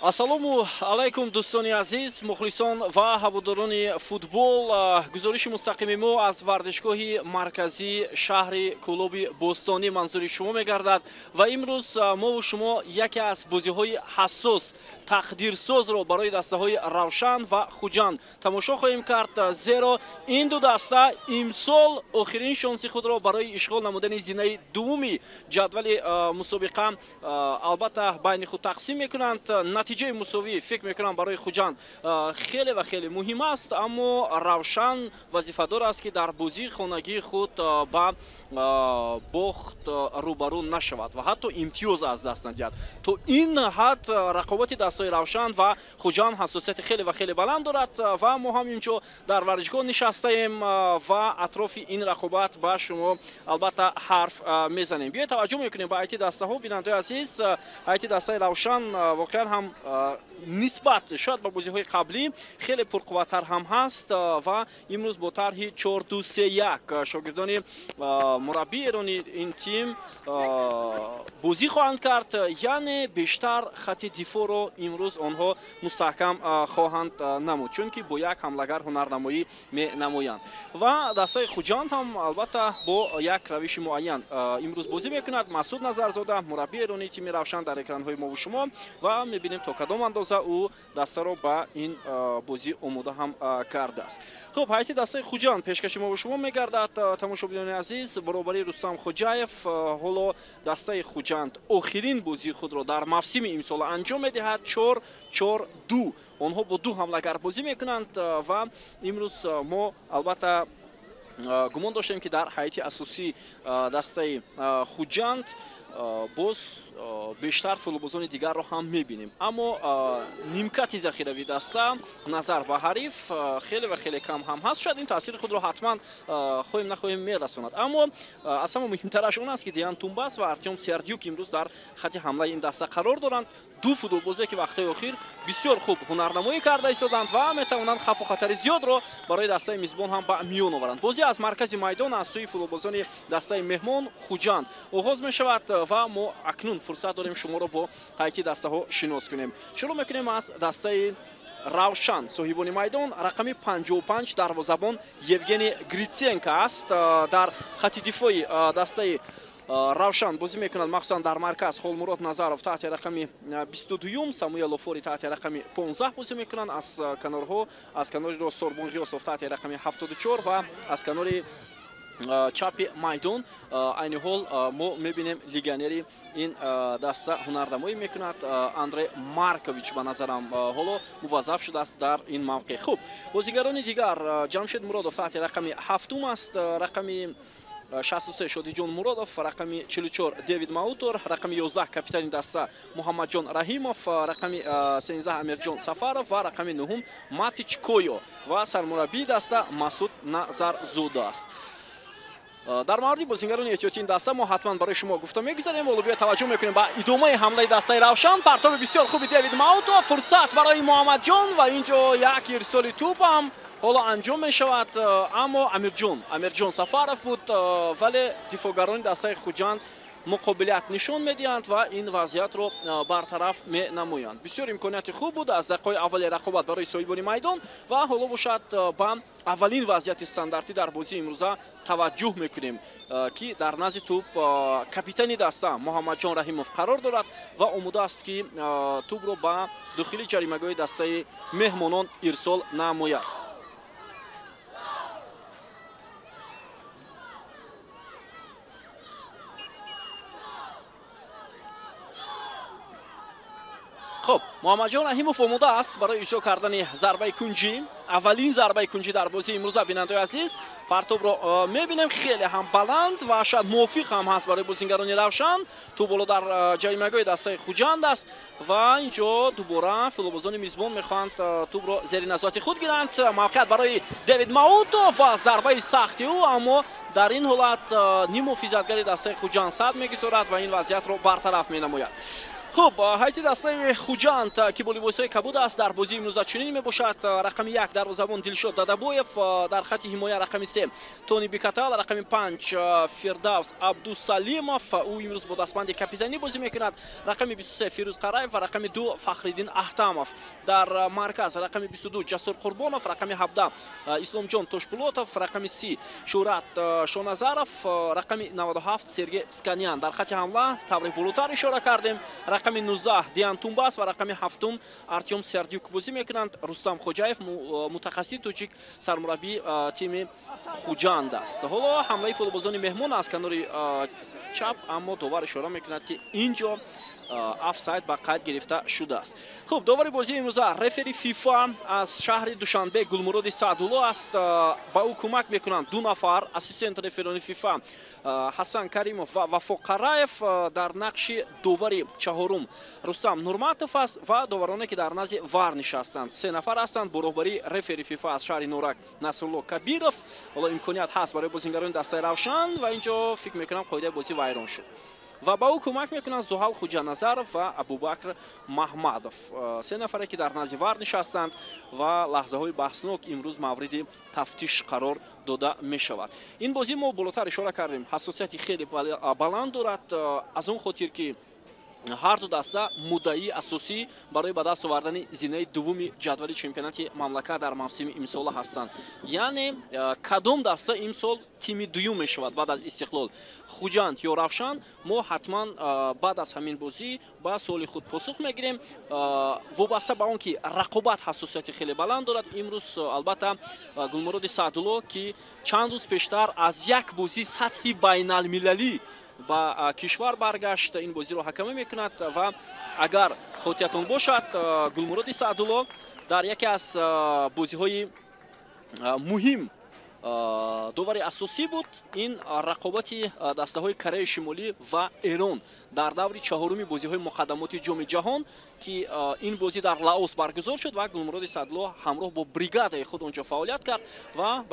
Ассалому алайкум, дӯстони азиз, мухлисон ва ҳаводорони футбол. Гузориши мустақими мо аз варзишгоҳи марказии шаҳри Кӯлоби Бӯстонӣ манзури шумо мегардад ва имрӯз мову шумо яке аз бозиҳои ҳассос, тақдирсозро барои дастаҳои Равшан ва Хуҷанд тамошо хоҳем кард, зеро ин ду даста имсол охирин шонси худро барои ишғол намудани зинаи дуввуми ҷадвали мусобиқа албатта байни худ тақсим мекунанд. Натиҷаи мусовӣ фикр мекунам барои Хуҷанд хеле ва хеле муҳим аст, аммо Равшан вазифадор аст, ки дар бозии хонагии худ ба бохт рӯбарӯ нашавад ва ҳатто имтиёз аз даст надиҳад. То ин ҳад рақобати дастҳои Равшан ва Хуҷанд ҳассосияти хеле ва хеле баланд дорад ва мо ҳам инҷо дар варзишгоҳ нишастаем ва атрофи ин рақобат ба шумо албатта ҳарф мезанем. Биёед таваҷҷӯҳ мекунем ба ҳайати дастаҳо. Бинандаҳои азиз, ҳайати дастаи Равшан воқеан ҳам нисбат шояд ба бозиҳои қаблӣ хеле пурқувваттар ҳам ҳаст ва имрӯз бо тарҳи 4-2-3-1 шогирдони мураббии эронии ин тим бозӣ хоҳанд кард, яъне бештар хати дифоъро имрӯз онҳо мустаҳкам хоҳанд намуд, чунки бо як ҳамлагар ҳунарнамоӣ менамоянд. Ва дастаи Хуҷанд ҳам албатта бо як равиши муайян имрӯз бозӣ мекунад. Масуд Назарзода, мураббии эронии тими Равшан, дар экранҳои мову шумо ва мебинем то кадом андоза ӯ дастаро ба ин бозӣ омода ҳам кардааст. Хуб, ҳайати дастаи Хуҷанд пешкаши мову шумо мегардад. Тамошобинони азиз, баробари Рустам Хоҷаев ҳоло дастаи Хуҷанд охирин бозии худро дар мавсими имсола анҷом медиҳад. 4-4-2 онҳо бо ду ҳамлагар бозӣ мекунанд ва имрӯз мо албатта гумон доштем, ки дар ҳайати асосии дастаи Хуҷанд боз бештар футболбозони дигарро ҳам мебинем, аммо нимкати захиравии даста назар ба ҳариф хеле ва хеле кам ҳам ҳаст. Шояд ин таъсири худро ҳатман хоҳем нахоҳем мерасонад, аммо аз ҳама муҳимтараш он аст, ки Диан Тумбас ва Артём Сердюк имрӯз дар хати ҳамлаи ин даста қарор доранд. Ду футболбозе, ки вақтҳои охир бисёр хуб ҳунарнамоӣ карда истоданд ва метавонанд хавфу хатари зиёдро барои дастаи мизбон ҳам ба миён оваранд. Бозӣ аз маркази майдон аз сӯи футболбозони дастаи меҳмон Хуҷанд оғоз мешавад ва мо акнун фурсат дорем шуморо бо ҳайати дастаҳо шинос кунем. Шурӯъ мекунем аз дастаи Равшан. Соҳибони майдон рақами 55 дарвозабон Евгений Гриценко аст. Дар хати дифои дастаи Равшан бозӣ мекунад махсусан дар марказ Холмурод Назаров таҳти рақами 22, Самуэл Офори таҳти рақами 15 бозӣ мекунанд. Аз канорҳо, аз канори рост Сорбон Ғиёсов таҳти рақами 74 ва аз канори чапи майдон айни ҳол мо мебинем легионери ин даста ҳунарнамоӣ мекунад Андрей Маркович, ба назарам ҳоло муваззаф шудааст дар ин мавқеъ. Хуб, бозигарони дигар Ҷамшед Муродов таҳти рақами 7 аст, рақами 63 Шодиҷон Муродов, рақами 44 Дэвид Маутор, рақами 11 капитани даста Муҳаммадҷон Раҳимов, рақами 13 Амирҷон Сафаров ва рақами 9 Матич Койо ва сармураббии даста Масуд Назарзода аст. Дар мавриди бозингарони эҳтиётии ин даста мо ҳатман барои шумо гуфта мегузарем. Ҳоло биё таваҷҷӯҳ мекунем ба идомаи ҳамлаи дастаи Равшан. Партоби бисёр хуби Дэвид Маутов, фурсат барои Муҳаммадҷон ва инҷо як ирсоли тӯп ҳам ҳоло анҷом мешавад, аммо Амирҷон Сафаров буд, вале дифоъгарони дастаи Хуҷанд муқобилият нишон медиҳанд ва ин вазъиятро бартараф менамоянд. Бисёр имконияти хуб буд аз дақиқаҳои аввали рақобат барои соҳибони майдон ва ҳоло бошад ба аввалин вазъияти стандартӣ дар бозии имрӯза таваҷҷӯҳ мекунем, ки дар назди тӯп капитани даста Муҳаммадҷон Раҳимов қарор дорад ва омода аст, ки тӯпро ба дохили ҷаримагоҳи дастаи меҳмонон ирсол намояд. Хуб, Муҳаммадҷон Раҳимов омода аст барои иҷро кардани зарбаи кунҷӣ. Аввалин зарбаи кунҷӣ дар бозии имрӯза, бинандаҳои азиз. Партобро мебинем хеле ҳам баланд ва шояд мувофиқ ҳам ҳаст барои бозингарони Равшан. Тӯп боло дар ҷаримагоҳи дастаи Хуҷанд аст ва инҷо дубора футболбозони мизбон мехоҳанд тӯпро зери назорати худ гиранд. Мавқеият барои Дэвид Маутов ва зарбаи сахти ӯ, аммо дар ин ҳолат ниммуҳофизатгари дастаи Хуҷанд сад мегузорад ва ин вазъиятро бартараф менамояд. Хуб, ҳайати дастаи Хуҷанд, ки бо либосҳои кабуд аст, дар бозии имрӯза чунин мебошад. Рақами 1 дарвозабон Дилшод Дадабоев, дар хати ҳимоя рақами 3 Тони Бикатал, рақами 5 Фирдавс Абдусалимов, ӯ имрӯз бо дастбанди капитанӣ бозӣ мекунад, рақами 23 Фирӯз Қараев ва рақами 2 Фахриддин Аҳтамов. Дар марказ рақами 22 Ҷасур Қурбонов, рақами 17 Исломҷон Тошпулотов, рақами 30 Шӯҳрат Шоназаров, рақами 97 Сергей Сканян. Дар хати ҳамла таври болотар ишора кардем, рақами 19 Диан Тумбас ва рақами 7 Артем Сердюк бозӣ мекунанд. Рустам Хоҷаев, мутахассиси тоҷик, сармураббии тими Хуҷанд аст. Ҳоло ҳамлаи футболбозони меҳмон аз канори чап, аммо довар ишора мекунад, ки ин ҷо офсайд ба қайд гирифта шудааст. Хуб, довари бозии имрӯза рефери ФИФА аз шаҳри Душанбе Гулмуроди Саъдулло аст. Ба ӯ кӯмак мекунанд ду нафар ассистент реферони ФИФА Ҳасан Каримов ва Вафо Қараев. Дар нақши довари чаҳорум Рустам Нурматов аст ва довароне, ки дар назди вар нишастанд, се нафар ҳастанд бо роҳбарии рефери ФИФА аз шаҳри Норак Насрулло Кабиров. Ҳоло имконият ҳаст барои бозингарони дастаи Равшан ва ин ҷо фикр мекунам қоидаи бозӣ вайрон шуд. Ва ба ӯ кӯмак мекунанд Зуҳал Хуҷаназаров ва Абубакр Маҳмадов, се нафаре, ки дар назди вар нишастанд ва лаҳзаҳои баҳснок имрӯз мавриди тафтиш қарор дода мешавад. Ин бозӣ мо болотар ишора кардем, ҳассосияти хеле баланд дорад, аз он хотир ки ҳар ду даста муддаии асосӣ барои ба даст овардани зинаи дуввуми ҷадвали чемпионати мамлакат дар мавсими имсола ҳастанд. Яъне кадом даста имсол тими дуюм мешавад баъд аз Истиқлол, Хуҷанд ё Равшан, мо ҳатман баъд аз ҳамин бозӣ ба суоли худ посух мегирем. Вобаста ба он ки рақобат ҳассосияти хеле баланд дорад, имрӯз албатта Гулмуроди Саъдулло, ки чанд рӯз пештар аз як бозии сатҳи байналмилалӣ ба кишвар баргашт, ин бозиро ҳакамӣ мекунад. Ва агар хотиратон бошад, Гулмуроди Саъдулло дар яке аз бозиҳои муҳим довари асосӣ буд. Ин рақобати дастаҳои Кореяи Шимолӣ ва Эрон дар даври чаҳоруми бозиҳои муқаддамоти Ҷоми ҷаҳон, ки ин бозӣ дар Лаос баргузор шуд ва Гулмуроди Саъдулло ҳамроҳ бо бригадаи худ онҷо фаъолият кард ва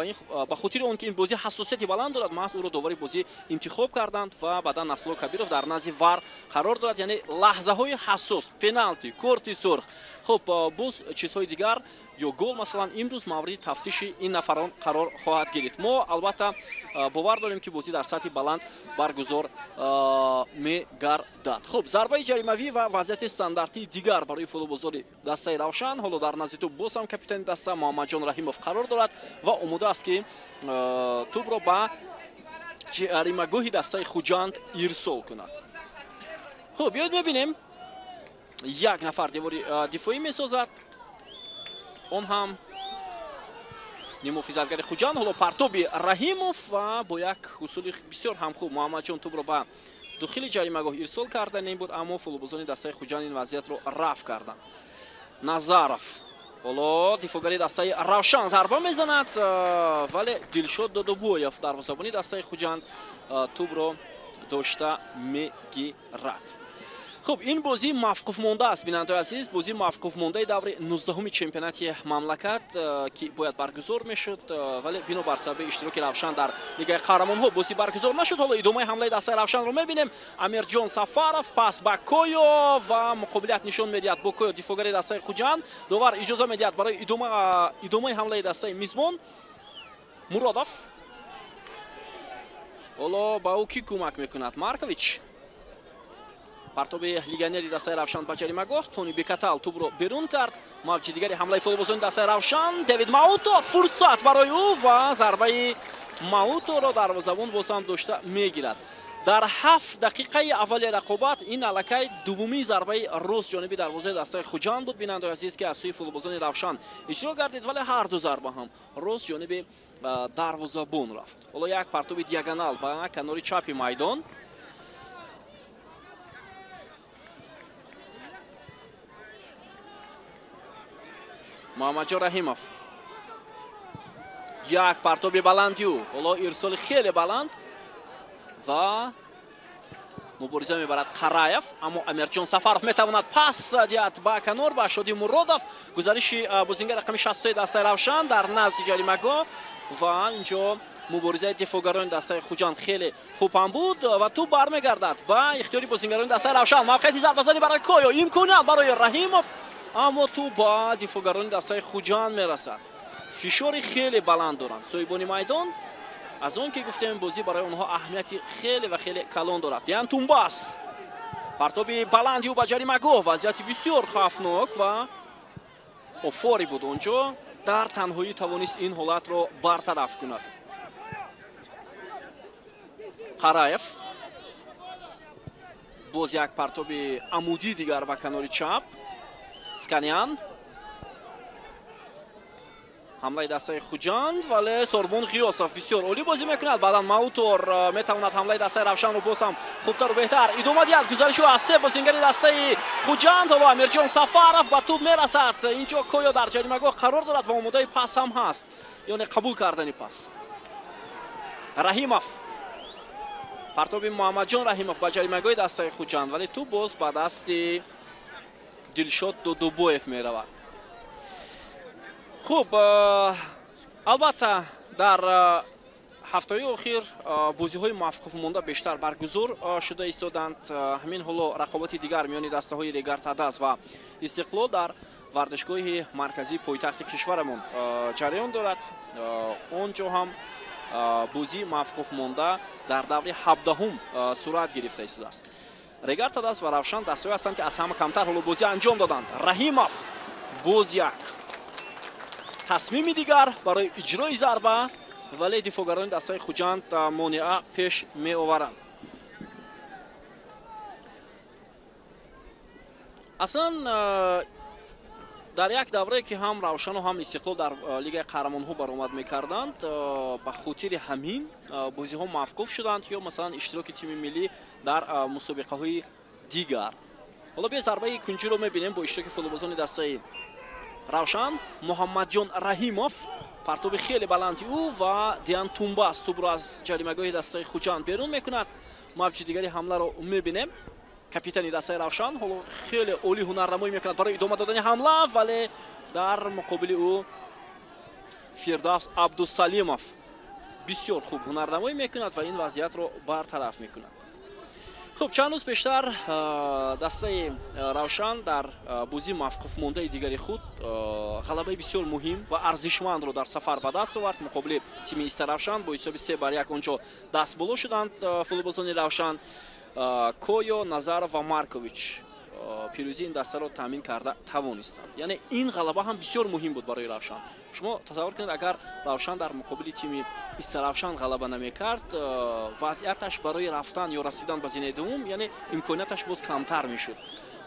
ба хотири он ки ин бозӣ ҳассосияти баланд дорад, маҳз ӯро довари бозӣ интихоб карданд ва баъдан Насрулло Кабиров дар назди вар қарор дорад. Яъне лаҳзаҳои ҳассос, пеналти, корти сурх, хуб, боз чизҳои дигар ё гол масалан имрӯз мавриди тафтиши ин нафарон қарор хоҳад гирифт. Мо албатта бовар дорем, ки бозӣ дар сатҳи баланд баргузор мегардад. Хуб, зарбаи ҷаримавӣ ва вазъияти стандартии дигар барои футболбозори дастаи Равшан. Ҳоло дар назди тӯб боз ҳам капитани даста Муҳаммадҷон Раҳимов қарор дорад ва омода аст, ки тӯбро ба ҷаримагоҳи дастаи Хуҷанд ирсол кунад. Хуб, биёед мебинем, як нафар девори дифоӣ месозад, он ҳам нимуҳофизатгари Хуҷанд. Ҳоло партоби Раҳимов ва бо як усули бисёр ҳам хуб Муҳаммадҷон тӯбро ба дохили ҷаримагоҳ ирсол карда ин буд, аммо футболбозони дастаи Хуҷанд ин вазъиятро рафъ карданд. Назаров ҳоло дифоъгари дастаи Равшан зарба мезанад, вале Дилшод Додобоев, дарвозабони дастаи Хуҷанд, тӯбро дошта мегирад. Хуб, ин бозӣ мавқуф монда аст, бинандаои азиз, бозии мавқуф мондаи даври 19-уми чемпионати мамлакат, ки бояд баргузор мешуд, вале бинобар сабаби иштироки Равшан дар Лигаи қаҳрамонҳо бозӣ баргузор нашуд. Ҳоло идомаи ҳамлаи дастаи Равшанро мебинем. Амирҷон Сафаров пас ба Койо ва муқобилият нишон медиҳад бо Койо, дифоъгари дастаи Хуҷанд. Довар иҷоза медиҳад барои идомаи ҳамлаи дастаи мизбон. Муродов ҳоло ба ӯ кӣ кӯмак мекунад? Маркович. Партоби легионери дастаи Равшан ба ҷаримагоҳ. Тони Бекатал тӯбро берун кард. Мавҷи дигари ҳамлаи футболбозони дастаи Равшан. Дэвид Мауто, фурсат барои ӯ ва зарбаи Мауторо дарвозабон боз ҳам дошта мегирад. Дар 7 дақиқаи аввали рақобат ин аллакай дуввумин зарбаи рост ҷониби дарвозаи дастаи Хуҷанд буд, бинандаои азиз, ки аз сӯи футболбозони Равшан иҷро гардид, вале ҳар ду зарба ҳам рост ҷониби дарвозабон рафт. Ҳоло як партоби диагонал ба канори чапи майдон. Муҳаммадҷон Раҳимов, як партоби баланди ӯ, ҳоло ирсоли хеле баланд ва мубориза мебарад Қараев, аммо Амирҷон Сафаров метавонад пас диҳад ба канор ба Шоди Муродов. Гузариши бозингар рақами 63 дастаи Равшан дар назди ҷаримагоҳ ва инҷо Муборизаи дифоъгарони дастаи Хуҷанд хеле хуб ҳам буд ва тӯб бармегардад ба ихтиёри бозингарони дастаи Равшан. Мавқеияти зарбазанӣ барои Коё, имконият барои Раҳимов, аммо тӯб ба дифоъгарони дастаи Хуҷанд мерасад. Фишори хеле баланд доранд соҳибони майдон. Аз он ки гуфтем, бозӣ барои онҳо аҳамияти хеле ва хеле калон дорад. Диан Тумбас, партоби баланди ӯ ба ҷаримагоҳ, вазъияти бисёр хавфнок ва офори буд онҷо, дар танҳоӣ тавонист ин ҳолатро бартараф кунад. Қараев, боз як партоби амудӣ дигар ба канори чап. Сканян, ҳамлаи дастаи Хуҷанд, вале Сорбон Ғиёсов бисёр олӣ бозӣ мекунад. Баъдан Маутор метавонад ҳамлаи дастаи Равшанро боз ҳам хубтару беҳтар идома диҳад. Гузариши аз се бозингари дастаи Хуҷанд. Ҳоло Амирҷон Сафаров ба тӯб мерасад. Инҷо Коё дар ҷаримагоҳ қарор дорад ва омодаи пас ҳам ҳаст, яъне қабул кардани пас. Раҳимов, партоби Муҳаммадҷон Раҳимов ба ҷаримагоҳи дастаи Хуҷанд, вале тӯб боз ба дасти Дилшод Додубоев меравад. Хуб, албатта дар ҳафтаи охир бозиҳои мавқуф монда бештар баргузор шуда истоданд. Ҳамин ҳоло рақобати дигар миёни дастаҳои Регар-ТадАЗ ва Истиқлол дар варзишгоҳи марказии пойтахти кишварамон ҷараён дорад. Он ҷо ҳам бозии мавқуф монда дар даври 17-ум сурат гирифта истодааст. Регар-ТадАЗ ва Равшан дастаҳое ҳастанд, ки аз ҳама камтар ҳоло бозӣ анҷом доданд. Раҳимов, боз як тасмими дигар барои иҷрои зарба, вале дифоъгарони дастаи Хуҷанд монеа пеш меоваранд. Аслан дар як даврае ки ҳам Равшану ҳам Истиқлол дар Лигаи қаҳрамонҳо баромад мекарданд, ба хотири ҳамин бозиҳо мавқуф шуданд ё масалан иштироки тими миллӣ дар мусобиқаҳои дигар. Ҳоло биё зарбаи кунҷиро мебинем бо иштироки футболбозони дастаи Равшан. Муҳаммадҷон Раҳимов, партоби хеле баланди ӯ ва Диан Тумбас тӯбро аз ҷаримагоҳи дастаи Хуҷанд берун мекунад. Мавҷи дигари ҳамларо мебинем. Капитани дастаи Равшан ҳоло хеле олӣ ҳунарнамоӣ мекунад барои идома додани ҳамла, вале дар муқобили ӯ Фирдавс Абдусалимов бисёр хуб ҳунарнамоӣ мекунад ва ин вазъиятро бартараф мекунад. Хуб, чанд рӯз пештар дастаи Равшан дар бозии мавқуф мондаи дигари худ ғалабаи бисёр муҳим ва арзишмандро дар сафар ба даст овард. Муқобили тими Истаравшан бо ҳисоби 3-1 онҷо дастболо шуданд футболбозони Равшан. Коё, Назаров ва Маркович пирӯзии ин дастаро таъмин карда тавонистанд. Яъне ин ғалаба ҳам бисёр муҳим буд барои Равшан. Шумо тасаввур кунед, агар Равшан дар муқобили тими Истаравшан ғалаба намекард, вазъияташ барои рафтан ё расидан ба зинаи дуввум, яъне имконияташ боз камтар мешуд.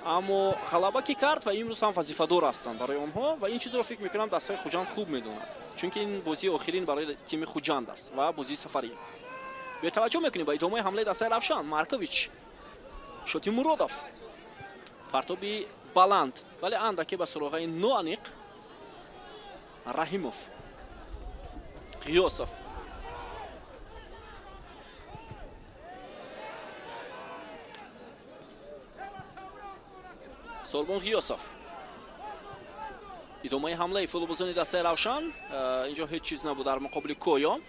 Аммо ғалаба ки кард ва имрӯз ҳам вазифадор ҳастанд барои онҳо ва ин чизро фикр мекунам дастаи Хуҷанд хуб медонад, чунки ин бозии охирин барои тими Хуҷанд аст ва бозии сафарӣ. Биё таваҷҷӯҳ мекунем ба идомаи ҳамлаи дастаи Равшан. Маркович, Шоти Муродов, партоби баланд, вале андаке ба суроғаи ноаниқ. Раҳимов, Ғиёсов, Сорбон Ғиёсов. Идомаи ҳамлаи футболбозони дастаи Равшан. Инҷо ҳеҷ чиз набуд дар муқобили Коё,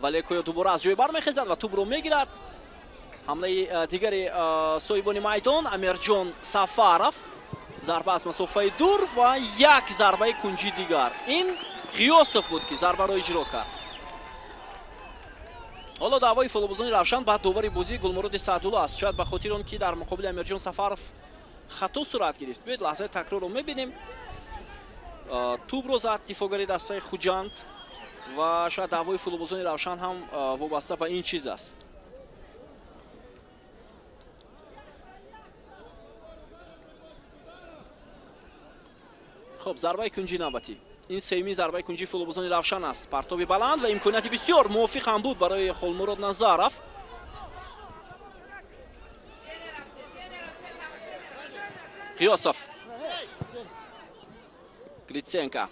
вале Коё дубора аз ҷой бармехезад ва тӯбро мегирад. Ҳамлаи дигари соҳибони майдон, Амирҷон Сафаров, зарба аз масофаи дур ва як зарбаи кунҷи дигар. Ин Ғиёсов буд ки зарбаро иҷро кард. Ҳоло даъвои футболбозони Равшан ба довари бозӣ Гулмуроди Саъдулло аст, шояд ба хотири он ки дар муқобили Амирҷон Сафаров хато сурат гирифт. Биёед лаҳзаи такрорро мебинем. Тӯбро зад дифоъгари дастаи Хуҷанд ва шояд даъвои футболбозони Равшан ҳам вобаста ба ин чиз аст. Хуб, зарбаи кунҷи навбатӣ. Ин сеюмин зарбаи кунҷи футболбозони Равшан аст. Партоби баланд ва имконияти бисёр мувофиқ ҳам буд барои Холмурод Назаров. Ғиёсов, Гриценко,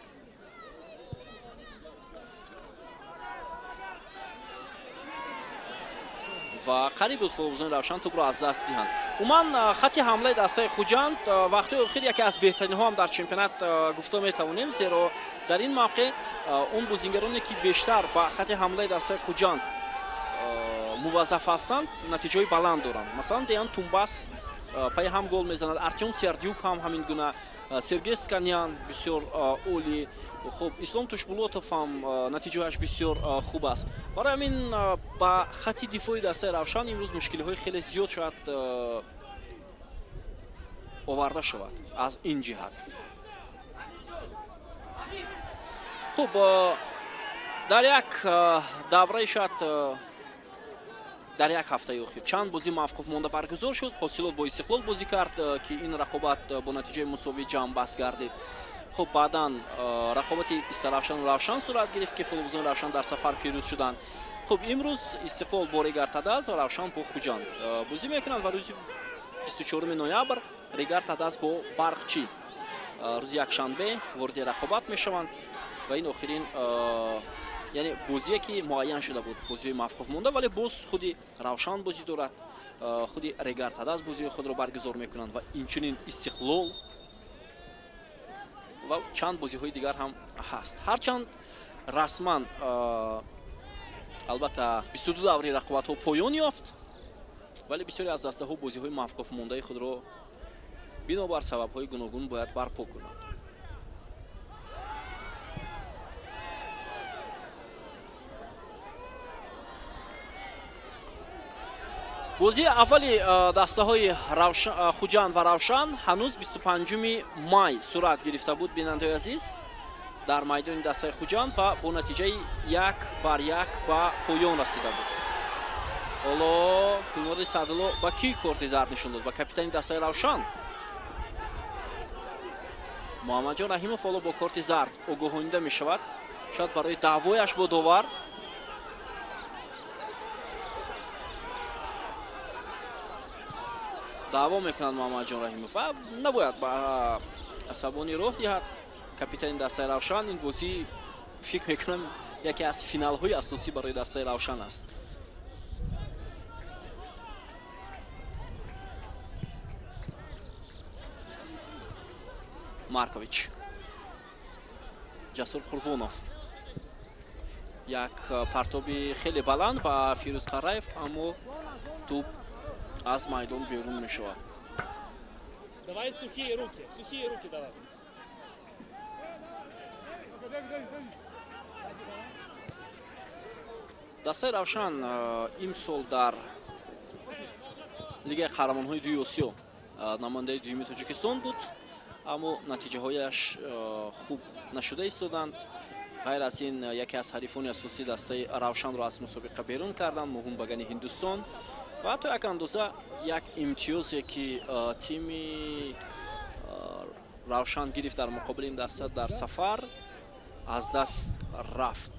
ва қариб буд футболбозони Равшан тӯбро аз даст диҳанд. Умуман хати ҳамлаи дастаи Хуҷанд вақтҳои охир яке аз беҳтаринҳо ҳам дар чемпионат гуфта метавонем, зеро дар ин мавқеъ он бозингароне ки бештар ба хати ҳамлаи дастаи Хуҷанд муваззаф ҳастанд, натиҷаҳои баланд доранд. Масалан, Деян Тумбас паи ҳам гол мезанад, Артём Сердюк ҳам ҳамин гуна, Сергей Сканян бисёр олӣ, хуб Ислом Тушбулотов ҳам натиҷааш бисёр хуб аст. Барои ҳамин ба хати дифои дастаи Равшан имрӯз мушкилиҳои хеле зиёд шояд оварда шавад аз ин ҷиҳат. Хуб, дар як давраи шояд дар як ҳафтаи охир чанд бозӣ мавқуф монда баргузор шуд. Ҳосилот бо Истиқлол бозӣ кард, ки ин рақобат бо натиҷаи мусовӣ ҷамъбаст гардид. Хуб, баъдан рақобати Истаравшану Равшан сурат гирифт, ки футболбозони Равшан дар сафар пирӯз шуданд. Хуб, имрӯз Истиқлол бо Регар Тадаз ва Равшан бо Хуҷанд бозӣ мекунанд ва рӯзи 24 ноябр Регар Тадаз бо Барқчӣ рӯзи якшанбе вориди рақобат мешаванд ва ин охирин яъне бозие ки муайян шуда буд, бозиҳои мавқуф монда, вале боз худи Равшан бозӣ дорад, худи Регар Тадаз бозиҳои худро баргузор мекунанд ва инчунин Истиқлол ва чанд бозиҳои дигар ҳам ҳаст. Ҳарчанд расман албатта 22 даври рақобатҳо поён ёфт, вале бисёре аз дастаҳо бозиҳои мавқуф мондаи худро бинобар сабабҳои гуногун бояд барпо кунанд. Бозии аввали дастаҳои Хуҷанд ва Равшан ҳанӯз 25 май сурат гирифта буд, бинандаҳои азиз, дар майдони дастаи Хуҷанд ва бо натиҷаи 1-1 ба поён расида буд. Ҳоло Гулмурод Саъдулло ба кӣ корти зард нишон дод? Ба капитани дастаи Равшан Муҳаммадҷон Раҳимов. Ҳоло бо корти зард огоҳонида мешавад, шояд барои даъвояш бо довар. Даъво мекунад Муҳаммадҷон Раҳимов ва набояд ба асабонӣ роҳ диҳад капитани дастаи Равшан. Ин бозӣ фикр мекунам яке аз финалҳои асосӣ барои дастаи Равшан аст. Маркович, Ҷасур Қурбонов, як партоби хеле баланд ба Фирӯз Қараев, аммо тӯб аз майдон берун мешавад. Давай сухие руки, сухие руки давай. Дастаи Равшан имсол дар Лигаи қаҳрамонҳои дуюми Осиё намояндаи дуюми Тоҷикистон буд, аммо натиҷаҳояш хуб нашуда истоданд. Ғайр аз ин яке аз ҳарифони асосии дастаи Равшанро аз мусобиқа берун карданд, Муҳумбагани Ҳиндустон, ва ҳатто як андоза як имтиёзе ки тими Равшан гирифт дар муқобили ин даста дар сафар аз даст рафт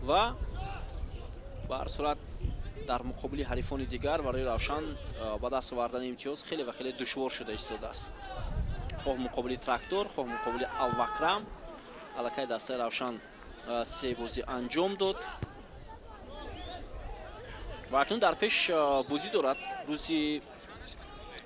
ва ба ҳар сурат дар муқобили ҳарифони дигар барои Равшан ба даст овардани имтиёз хеле ва хеле душвор шуда истодааст. Хоҳ муқобили Трактор, хоҳ муқобили Алвакрам аллакай дастаи Равшан се бозӣ анҷом дод ва акнун дар пеш бозӣ дорад. Рӯзи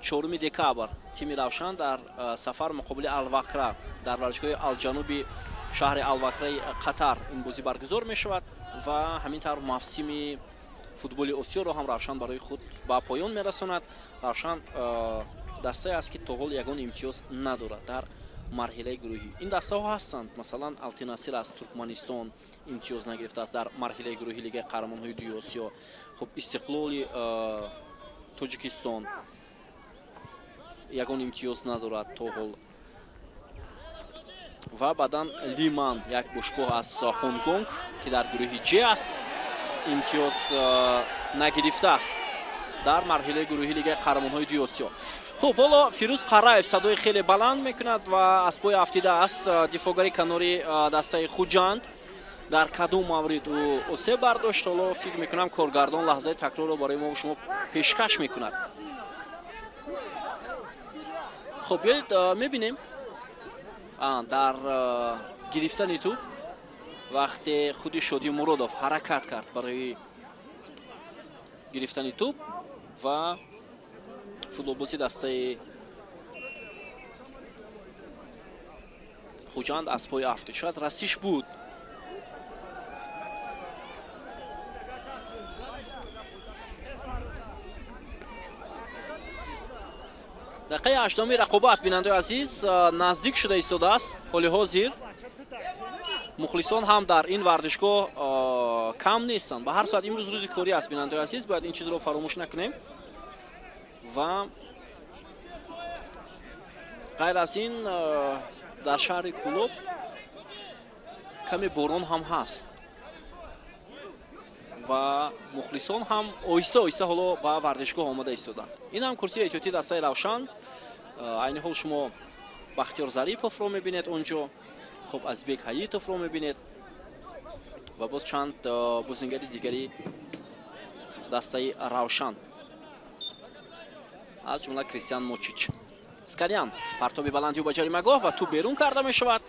4 декабр тими Равшан дар сафар муқобили Алвакра дар варзишгоҳи Алҷануби шаҳри Алвакраи Қатар ин бозӣ баргузор мешавад ва ҳамин тавр мавсими футболи Осиёро ҳам Равшан барои худ ба поён мерасонад. Равшан дастае аст ки то ҳол ягон имтиёз надорад дар марҳилаи гурӯҳӣ. Ин дастаҳо ҳастанд, масалан Алтинасир аз Туркманистон имтиёз нагирифтааст дар марҳилаи гурӯҳи Лигаи қаҳрамонҳои дуюми Осиё. Хуб, Истиқлоли Тоҷикистон ягон имтиёз надорад то ҳол ва баъдан Лиман, як бошгоҳ аз Ҳонгконг ки дар гурӯҳи Ҷ аст, имтиёз нагирифтааст дар марҳилаи гурӯҳи Лигаи қаҳрамонҳои дуюми Осиё. Хуб, ҳоло Фирӯз Қараев садои хеле баланд мекунад ва аз пой афтидааст дифоъгари канори дастаи Хуҷанд. Дар кадом маврид ӯ осеб бардошт, ҳоло фикр мекунам коргардон лаҳзаи такрорро барои мо шумо пешкаш мекунад. Хуб, биёед мебинем дар гирифтани тӯб вақте худи Шодӣ Муродов ҳаракат кард барои гирифтани тӯб ва Футболбози дастаи Хуҷанд аз пой афтид. Шояд расиш буд. Дақиқаи ҳаштуми рақобат, бинандаи азиз, наздик шуда истодааст. Ҳоли ҳозир мухлисон ҳам дар ин варзишгоҳ кам нестанд. Ба ҳар сурат имрӯз рӯзи корӣ аст, бинандаи азиз, бояд ин чизро фаромӯш накунем. Ва ғайр аз ин дар шаҳри Кӯлоб каме борон ҳам ҳаст ва мухлисон ҳам оҳиста оҳиста ҳоло ба варзишгоҳ омада истоданд. Ин ҳам курсии эҳтиётии дастаи Равшан. Айни ҳол шумо Бахтиёр Зариповро мебинед онҷо, хуб Азбек Ҳаитовро мебинед ва боз чанд бозингари дигари дастаи Равшан, аз ҷумла Кристиан Мочич. Скалян партоби баландӣ ба ҷаримагоҳ ва тӯб берун карда мешавад.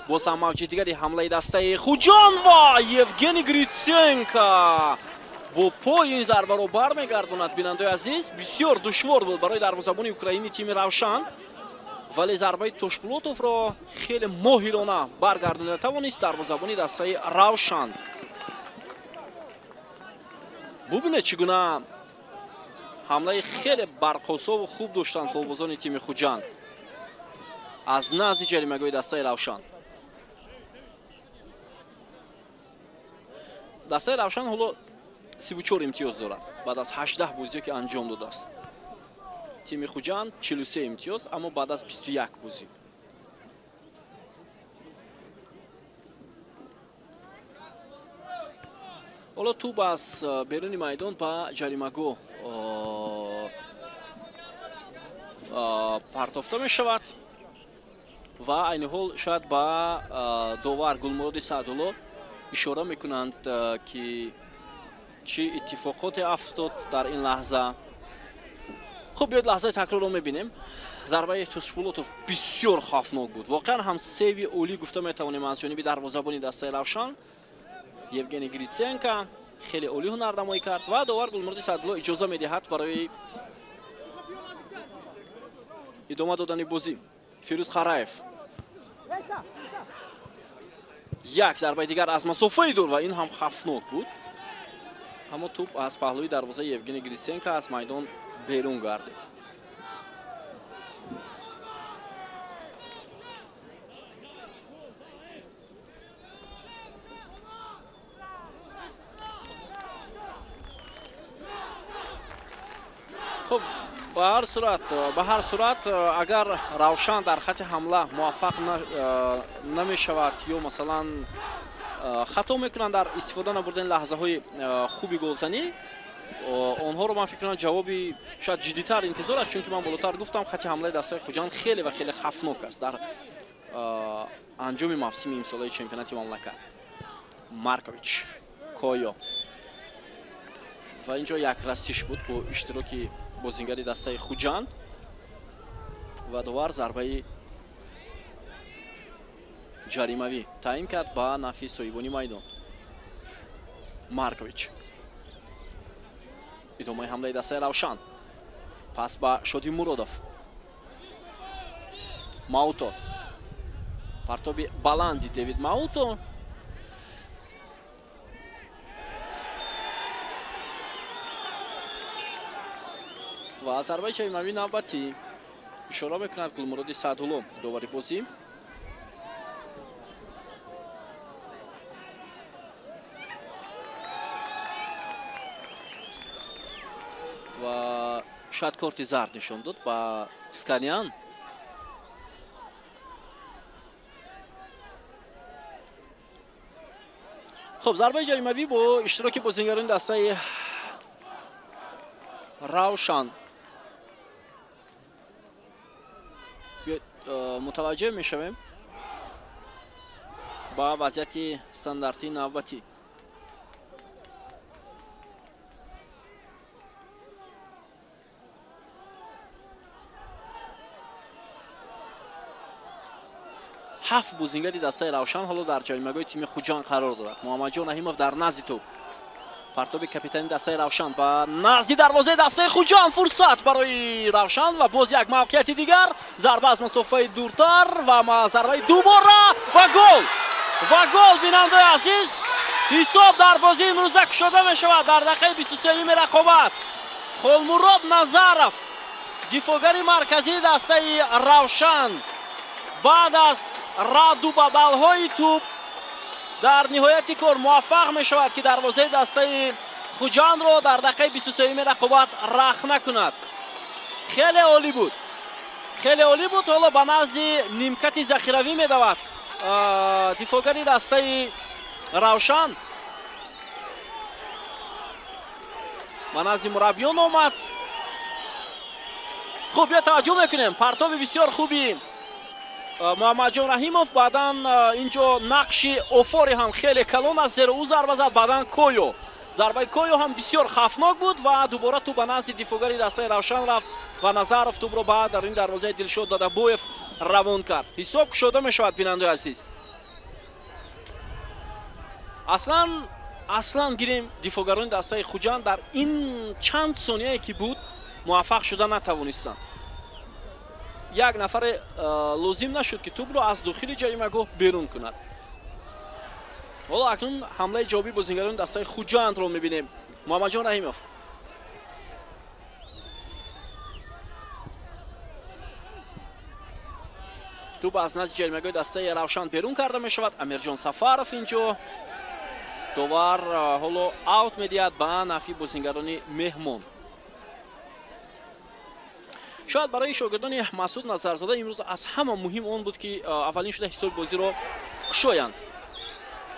Боз ҳам мавҷи дигари ҳамлаи дастаи Хуҷанд ва Евгений Гриценко бо пой ин зарбаро бармегардонад. Бинандаи азиз, бисёр душвор буд барои дарвозабони украини тими Равшан, вале зарбаи Тошпулотовро хеле моҳирона баргардонида тавонист дарвозабони дастаи Равшан. Бубинед чӣ гуна ҳамлаи хеле барқосову хуб доштанд футболбозони тими Хуҷанд аз назди ҷаримагоҳи дастаи Равшан. Дастаи Равшан ҳоло 34 имтиёз дорад баъд аз 18 бозие ки анҷом додааст. Тими Хуҷанд 43 имтиёз, аммо баъд аз 21 бозӣ. Ҳоло тӯб аз беруни майдон ба ҷаримагоҳ партофта мешавад ва айни ҳол шояд ба довар Гулмуроди Саъдулло ишора мекунанд, ки чӣ иттифоқоте афтод дар ин лаҳза. Хуб, биёед лаҳзаи такрорро мебинем. Зарбаи Тошпулотов бисёр хавфнок буд. Воқеан ҳам сейви олӣ гуфта метавонем аз ҷониби дарвозабони дастаи Равшан. Евгений Гриценко хеле олӣ ҳунарнамоӣ кард ва довар Гулмуроди Саъдулло иҷоза медиҳад барои идома додани бозӣ. Фирӯз Хараев як зарбаи дигар аз масофаи дур ва ин ҳам хавфнок буд, аммо тӯб аз паҳлӯи дарвозаи Евгений Гриценко аз майдон берун гардид. Хуб, ба ҳар сурат агар Равшан дар хати ҳамла муваффақ намешавад ё масалан хато мекунанд дар истифода набурдани лаҳзаҳои хуби голзанӣ, онҳоро ман фикр мекунам ҷавоби шояд ҷиддитар интизор аст, чунки ман болотар гуфтам хати ҳамлаи дастаи Хуҷанд хеле ва хеле хавфнок аст дар анҷоми мавсими имсолаи чемпионати мамлакат. Маркович, Койо ва инҷо як расиш буд бо иштироки бозингари дастаи Хуҷанд ва довар зарбаи ҷаримавӣ таъин кард ба нафъи соҳибони майдон. Маркович, идомаи ҳамлаи дастаи Равшан, пас ба Шоди Муродов. Мауто, партоби баланди Дэвид Мауто. Ва зарбаи ҷаримавӣ навбатӣ ишора мекунад Гулмуроди Саъдулло, довари бозӣ. Ва шояд корти зард нишон дод ба Сканян. Хуб, зарбаи ҷаримавӣ бо иштироки бозингарони дастаи Равшан. Мутаваҷҷеҳ мешавем ба вазъияти стандартии навбатӣ. Ҳафт бозингари дастаи Равшан ҳоло дар ҷаримагоҳи тими Хуҷанд қарор дорад. Муҳаммадҷон Раҳимов дар назди тӯб. Партоби капитани дастаи Равшан ба назди дарвозаи дастаи Хуҷанд, фурсат барои Равшан ва боз як мавқеияти дигар. Зарба аз масофаи дуртар ва зарбаи дубора ва гол! Ва гол, бинандаи азиз! Ҳисоб дар бозии имрӯза кушода мешавад дар дақиқаи 23-юми рақобат. Холмурод Назаров, дифоъгари марказии дастаи Равшан, баъд аз радду бадалҳои тӯб дар ниҳояти кор муваффақ мешавад, ки дарвозаи дастаи Хуҷандро дар дақиқаи 23-юми рақобат рахна кунад. Хеле олӣ буд, хеле олӣ буд. Ҳоло ба назди нимкати захиравӣ медавад дифоъгари дастаи Равшан, ба назди мураббиён омад. Хуб, биё таваҷҷӯҳ мекунем. Партоби бисёр хуби Муҳаммадҷон Раҳимов, баъдан инҷо нақши Офори ҳам хеле калон аст, зеро ӯ зарба зад, баъдан Койо. Зарбаи Койо ҳам бисёр хафнок буд ва дубора тӯб ба назди дифоъгари дастаи Равшан рафт ва Назаров тӯбро ба даруни дарвозаи Дилшод Дадабоев равон кард. Ҳисоб кушода мешавад, бинандаи азиз. Аслан гирем, дифоъгарони дастаи Хуҷанд дар ин чанд сонияе ки буд муваффақ шуда натавонистанд. Як нафаре лозим нашуд, ки тӯбро аз дохили ҷаримагоҳ берун кунад. Ҳоло акнун ҳамлаи ҷавобии бозингарони дастаи Хуҷандро мебинем. Муҳаммадҷон Раҳимов. Тӯб аз назди ҷаримагоҳи дастаи Равшан берун карда мешавад. Амирҷон Сафаров инҷо довар ҳоло аут медиҳад ба нафъи бозингарони меҳмон. Шояд барои шогирдони Масъуд Назарзода имрӯз аз ҳама муҳим он буд, ки аввалин шуда ҳисоби бозиро кушоянд.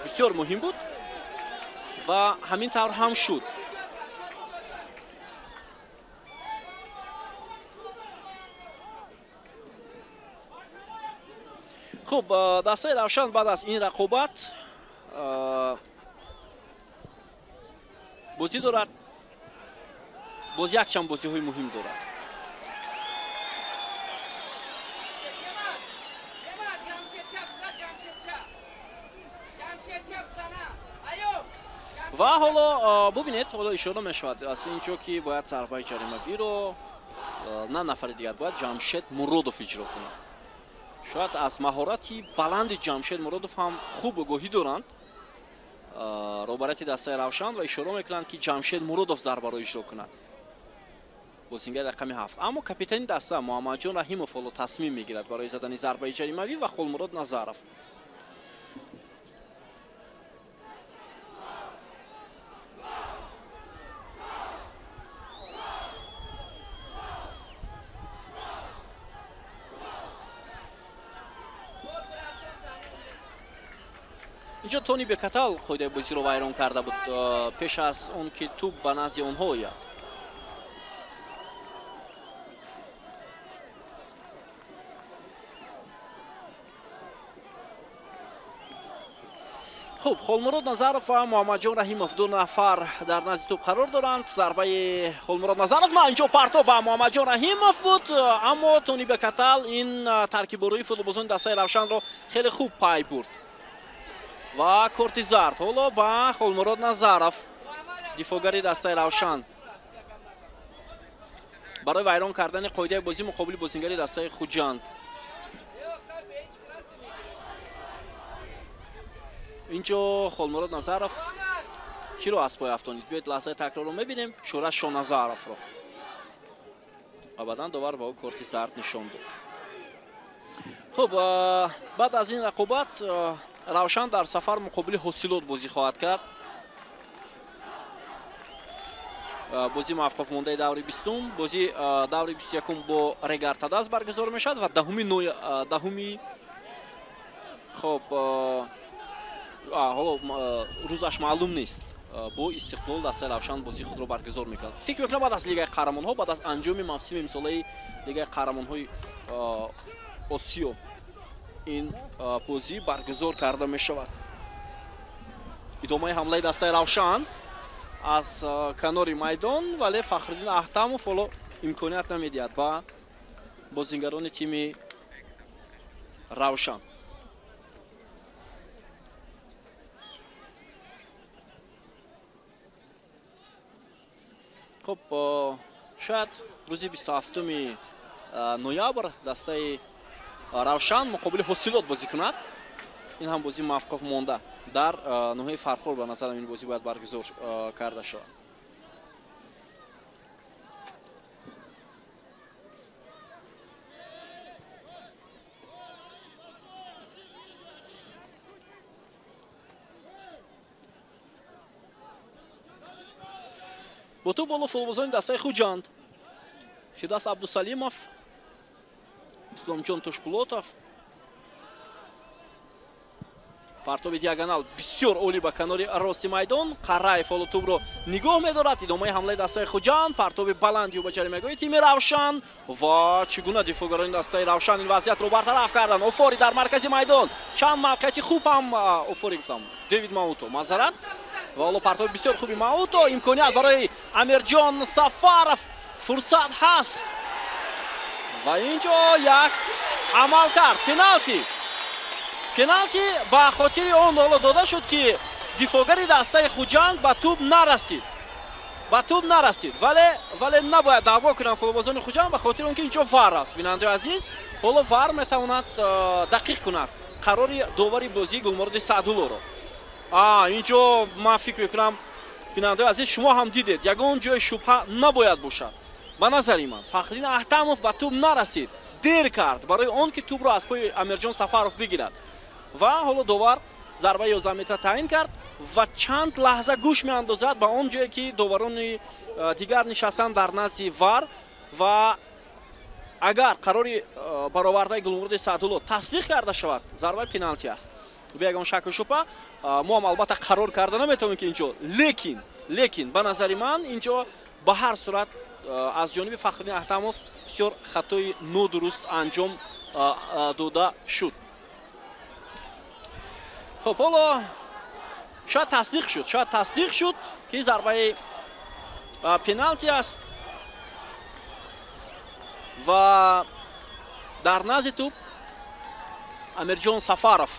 Бисёр муҳим буд ва ҳамин тавр ҳам шуд. Хуб, дастаи Равшан баъд аз ин рақобат бозӣ дорад, боз якчанд бозиҳои муҳим дорад. Ва ҳоло бубинед, ҳоло ишора мешавад аз ин ҷо, ки бояд зарбаи ҷаримавиро на нафари дигар, бояд Ҷамшед Муродов иҷро кунад. Шояд аз маҳорати баланди Ҷамшед Муродов ҳам хуб огоҳӣ доранд роҳбарияти дастаи Равшан ва ишора мекунанд, ки Ҷамшед Муродов зарбаро иҷро кунад, бозингари рақами 7. Аммо капитани даста Муҳаммадҷон Раҳимов ҳоло тасмим мегирад барои задани зарбаи ҷаримавӣ ва Холмурод Назаров. Инҷо Тони Бекатал қоидаи бозиро вайрон карда буд пеш аз он ки тӯб ба назди онҳо ояд. Хуб, Холмурод Назаров ва Муҳаммадҷон Раҳимов ду нафар дар назди тӯб қарор доранд. Зарбаи Холмурод Назаров, на инҷо партоб ба Муҳаммадҷон Раҳимов буд, аммо Тони Бекатал ин таркиборои футболбозони дастаи Равшанро хеле хуб пай бурд. Ва корти зард ҳоло ба Холмурод Назаров, дифоъгари дастаи Равшан, барои вайрон кардани қоидаи бозӣ муқобили бозингари дастаи Хуҷанд. Инҷо Холмурод Назаров киро аз пой афтонид? Биёед лаҳзаи такрорро мебинем. Шӯра Шоназаровро. Ва баъдан довар ба ӯ корти зард нишон дод. Хуб, баъд аз ин рақобат Равшан дар сафар муқобили Ҳосилот бозӣ хоҳад кард. Бозии мавқуфмондаи даври 20-ум, бозии даври 21-ум бо Регар-ТадАЗ баргузор мешавад ва даҳуми хуб, ҳоло рӯзаш маълум нест, бо Истиқлол дастаи Равшан бозии худро баргузор мекунад. Фикр мекунам баъд аз Лигаи қаҳрамонҳо, баъд аз анҷоми мавсими имсолаи Лигаи қаҳрамонҳои Осиё ин бозӣ баргузор карда мешавад. Идомаи ҳамлаи дастаи Равшан аз канори майдон, вале Фахриддин Аҳтамов ҳоло имконият намедиҳад ба бозингарони тими Равшан. Хуб, шояд рӯзи 27 ноябр дастаи Равшан муқобили Ҳосилот бозӣ кунад. Ин ҳам бозии мавқуф монда дар ноҳияи Фархор, ба назарам ин бозӣ бояд баргузор карда шавад. Бо тӯб боло футболбозони дастаи Хуҷанд Фидас Абдусалимов, Исломҷон Тошпулотов. Партоби диагонал бисёр олӣ ба канори рости майдон. Қараев ҳоло тӯбро нигоҳ медорад. Идомаи ҳамлаи дастаи Хуҷанд, партоби баланди ба ҷаримагоҳи тими Равшан ва чӣ гуна дифоъгарони дастаи Равшан ин вазъиятро бартараф карданд. Офори дар маркази майдон, чанд мавқеияти хуб ҳам Офори гуфтам, Дэвид Мауто, маъзарат. Ва ҳоло партоби бисёр хуби Мауто, имконият барои Амирҷон Сафаров, фурсат ҳаст ва инҷо як амал кард. Пеналти. Пеналти ба хотири он ҳоло дода шуд, ки дифоъгари дастаи Хуҷанд ба тӯб нарасид. Ба тӯб нарасид, вале набояд даъво кунанд футболбозони Хуҷанд ба хотири он ки инҷо вар аст. Бинандаи азиз, ҳоло вар метавонад дақиқ кунад қарори довари бозии Гулмуроди Саъдуллоро. Инҷо ман фикр мекунам, бинандаи азиз, шумо ҳам дидед, ягон ҷои шубҳа набояд бошад. Ба назари ман Фахриддин Аҳтамов ба тӯб нарасид, дер кард барои он ки тӯбро аз пои Амирҷон Сафаров бигирад. Ва ҳоло довар зарбаи 11 метра таъин кард ва чанд лаҳза гӯш меандозад ба он ҷое ки доварони дигар нишастанд дар назди вар, ва агар қарори баровардаи Гулмуроди Саъдулло тасдиқ карда шавад, зарбаи пеналти аст. Бе ягон шаку шубҳа мо ҳам албатта қарор карда наметавонем ки инҷо, лекин ба назари ман инҷо ба ҳар сурат аз ҷониби Фахриддин Аҳтамов бисёр хатои нодуруст анҷом дода шуд. Хуб, ҳоло шояд тасдиқ шуд, ки зарбаи пеналти аст ва дар назди тӯб Амирҷон Сафаров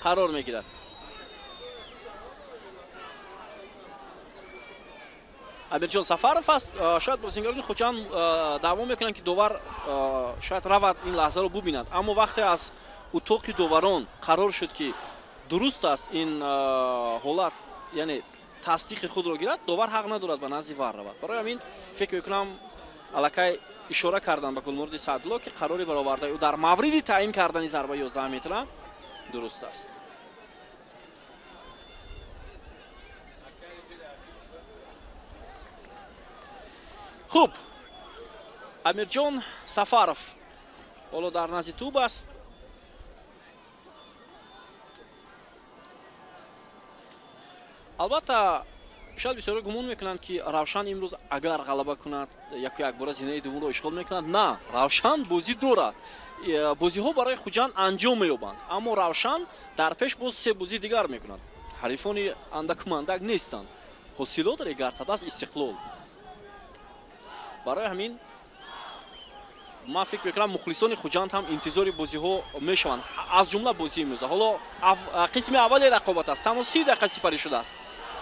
қарор мегирад. Амирҷон Сафаров аст. Шояд бозингарони Хуҷанд даъво мекунанд, ки довар шояд равад ин лаҳзаро бубинад, аммо вақте аз утоқи доварон қарор шуд, ки дуруст аст ин ҳолат, яъне тасдиқи худро гирад, довар ҳақ надорад ба назди вар равад. Барои ҳамин фикр мекунам аллакай ишора карданд ба Гулмуроди Саъдулло, ки қарори баровардаи ӯ дар мавриди таъин кардани зарбаи 11 метра дуруст аст. Хуб, Амирҷон Сафаров ҳоло дар назди тӯб аст. Албатта шояд бисёре гумон мекунанд, ки Равшан имрӯз агар ғалаба кунад, яку якбора зинаи дуввумро ишғол мекунад. На, Равшан бозӣ дорад. Бозиҳо барои Хуҷанд анҷом меёбанд, аммо Равшан дар пеш боз се бозии дигар мекунад. Ҳарифони андакумандак нестанд. Ҳосилот Регартадас, Истиқлол. Барои ҳамин ман фикр мекунам мухлисони Хуҷанд ҳам интизори бозиҳо мешаванд, аз ҷумла бозии имрӯза. Ҳоло қисми аввали рақобат аст, танҳо 30 дақиқа сипарӣ шудааст.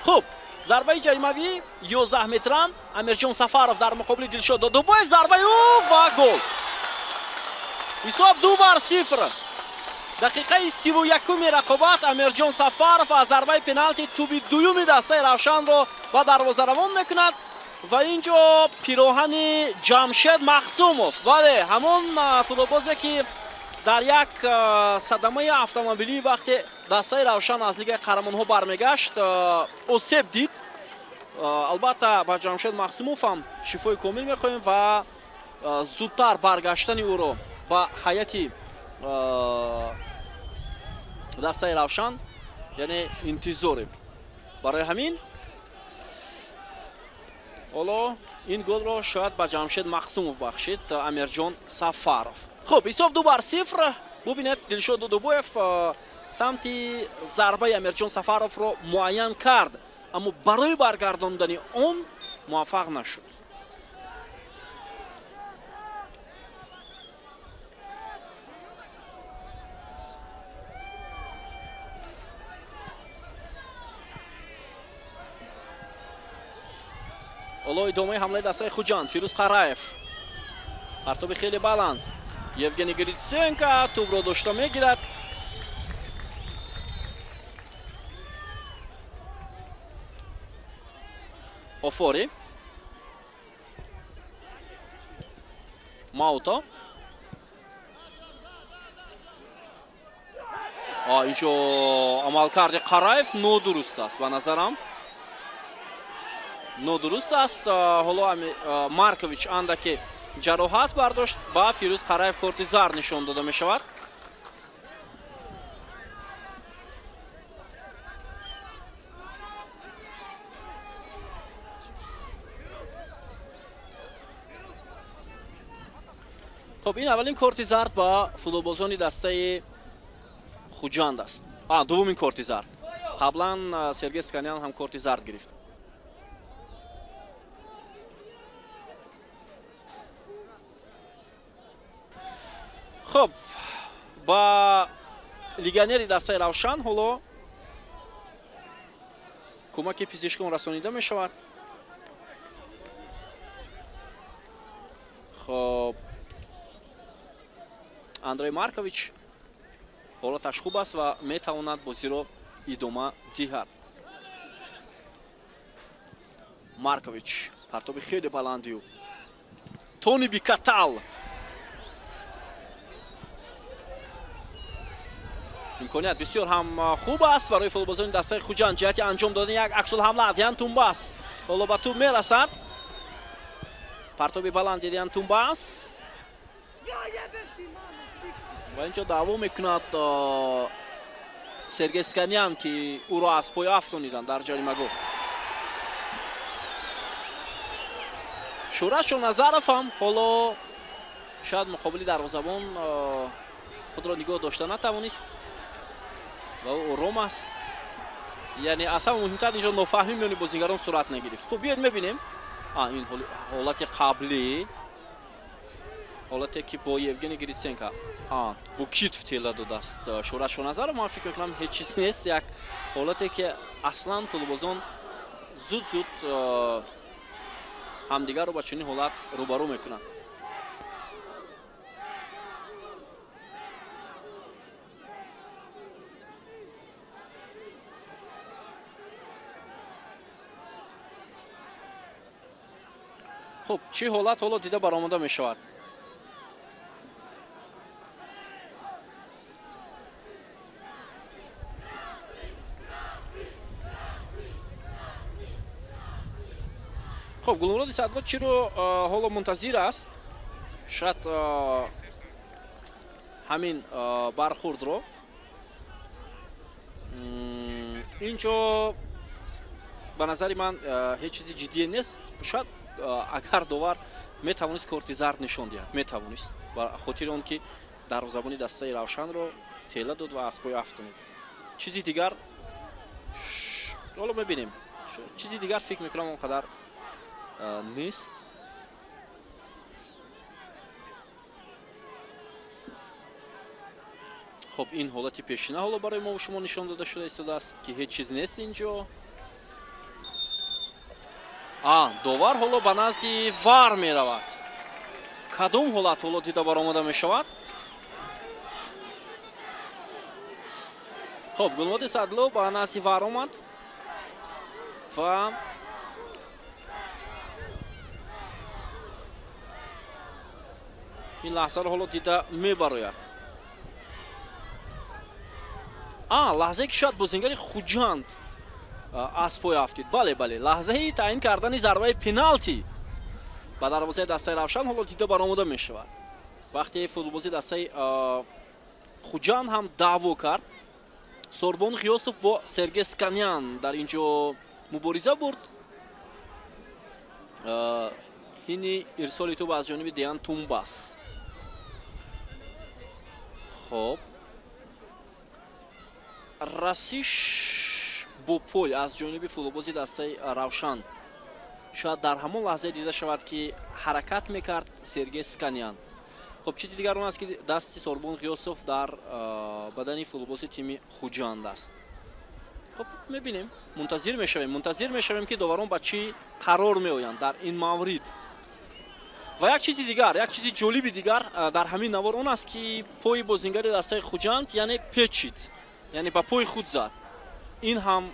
Хуб, зарбаи ҷаримавӣ 11 метра, Амирҷон Сафаров дар муқобили Дилшод Додубоев, зарбаи ӯ ва гол. Ҳисоб 2-0. Дақиқаи 31-уми рақобат Амирҷон Сафаров аз зарбаи пеналти тӯби дуюми дастаи Равшанро ба дарвоза равон мекунад. Ва инҷо пироҳани Ҷамшед Махсумов, бале, ҳамон футболбозе ки дар як садамаи автомобилӣ вақте дастаи Равшан аз Лигаи қаҳрамонҳо бармегашт осеб дид. Албатта ба Ҷамшед Махсумов ҳам шифои комил мехоҳем ва зудтар баргаштани ӯро ба ҳайати дастаи Равшан яъне интизорем. Барои ҳамин ҳоло ин голро шояд ба Ҷамшед Махсумов бахшид Амирҷон Сафаров. Хуб, ҳисоб 2-0. Бубинед, Дилшод Дудубоев самти зарбаи Амирҷон Сафаровро муайян кард, аммо барои баргардондани он муваффақ нашуд. Ҳоло идомаи ҳамлаи дастаи Хуҷанд. Фирӯз Қараев, партоби хеле баланд. Евгений Гриценко тӯбро дошта мегирад. Офори, Мауто. Инҷо амалкарди Қараев нодуруст аст, ба назарам нодуруст аст. Ҳоло Маркович андаке ҷароҳат бардошт, ба Фирӯз Қараев корти зард нишон дода мешавад. Хуб, ин аввалин корти зард ба футболбозони дастаи Хуҷанд аст. Дуввумин корти зард. Қаблан Сергей Сканян ҳам корти зард гирифт. Хуб, ба легионери дастаи Равшан ҳоло кӯмаки пизишкон расонида мешавад. Хуб, Андрей Маркович ҳолаташ хуб аст ва метавонад бозиро идома диҳад. Маркович, партоби хеле баланди ӯ. Тони Бикатал. Имконият бисёр ҳам хуб аст барои футболбозони дастаи Хуҷанд ҷиҳати анҷом додани як аксулҳамла. Диан Тумбас ҳоло ба тӯб мерасад. Партоби баланди Диан Тумбас. Ва инҷо даъво мекунад Сергей Сканян, ки ӯро аз пой афтониданд дар ҷаримагоҳ. Шӯраш Шоназаров ҳам ҳоло шояд муқобили дарвозабон худро нигоҳ дошта натавонист ва ӯ ором аст. Яъне аз ҳама муҳимтар инҷо нофаҳмӣ миёни бозигарон сурат нагирифт. Хуб, биёед мебинем. Ин ҳолати қаблӣ, ҳолате ки бо Евгений Гриценко Букитов тела додааст Шӯраш Шоназаров. Ман фикр мекунам ҳеҷ чиз нест, як ҳолате ки аслан футболбозон зуд зуд ҳамдигарро ба чунин ҳолат рӯбарӯ мекунанд. Хуб, чӣ ҳолат ҳоло дида баромада мешавад? Хуб, Гулмуроди Садло чиро ҳоло мунтазир аст? Шояд ҳамин бархурдро. Инҷо ба назари ман ҳеҷ чизи ҷиддие нест. Шояд агар довар метавонист корти зард нишон диҳад, метавонист, ба хотири он ки дарвозабони дастаи Равшанро тела дод ва аз пой афтонид. Чизи дигар ҳоло мебинем. Чизи дигар фикр мекунам он қадар нест. Хуб, ин ҳолати пешина ҳоло барои мо шумо нишон дода шуда истодааст, ки ҳеҷ чиз нест инҷо. Довар ҳоло ба назди вар меравад. Кадом ҳолат ҳоло дида баромада мешавад? Хуб, Гулмуроди Садло ба назди вар омад ва ин лаҳзаро ҳоло дида мебарояд. Лаҳзае ки шояд бозингари Хуҷанд аз пой афтид. Бале, бале, лаҳзаи таъин кардани зарбаи пеналти ба дарвозаи дастаи Равшан ҳоло дида баромада мешавад. Вақте футболбози дастаи Хуҷанд ҳам даъво кард, Сорбон Ғиёсов бо Сергей Сканян дар ин ҷо мубориза бурд. Ҳини ирсоли тӯб аз ҷониби Деян Тумбас. Хоб, расиш бо пой аз ҷониби футболбози дастаи Равшан шояд дар ҳамон лаҳзае дида шавад, ки ҳаракат мекард Сергей Сканян. Хуб, чизи дигар он аст, ки дасти Сорбон Ғиёсов дар бадани футболбози тими Хуҷанд аст. Хуб, мебинем, мунтазир мешавем, ки доварон ба чӣ қарор меоянд дар ин маврид. Ва як чизи дигар, як чизи ҷолиби дигар дар ҳамин навор он аст, ки пои бозингари дастаи Хуҷанд, яъне печид, яъне ба пои худ зад. Ин ҳам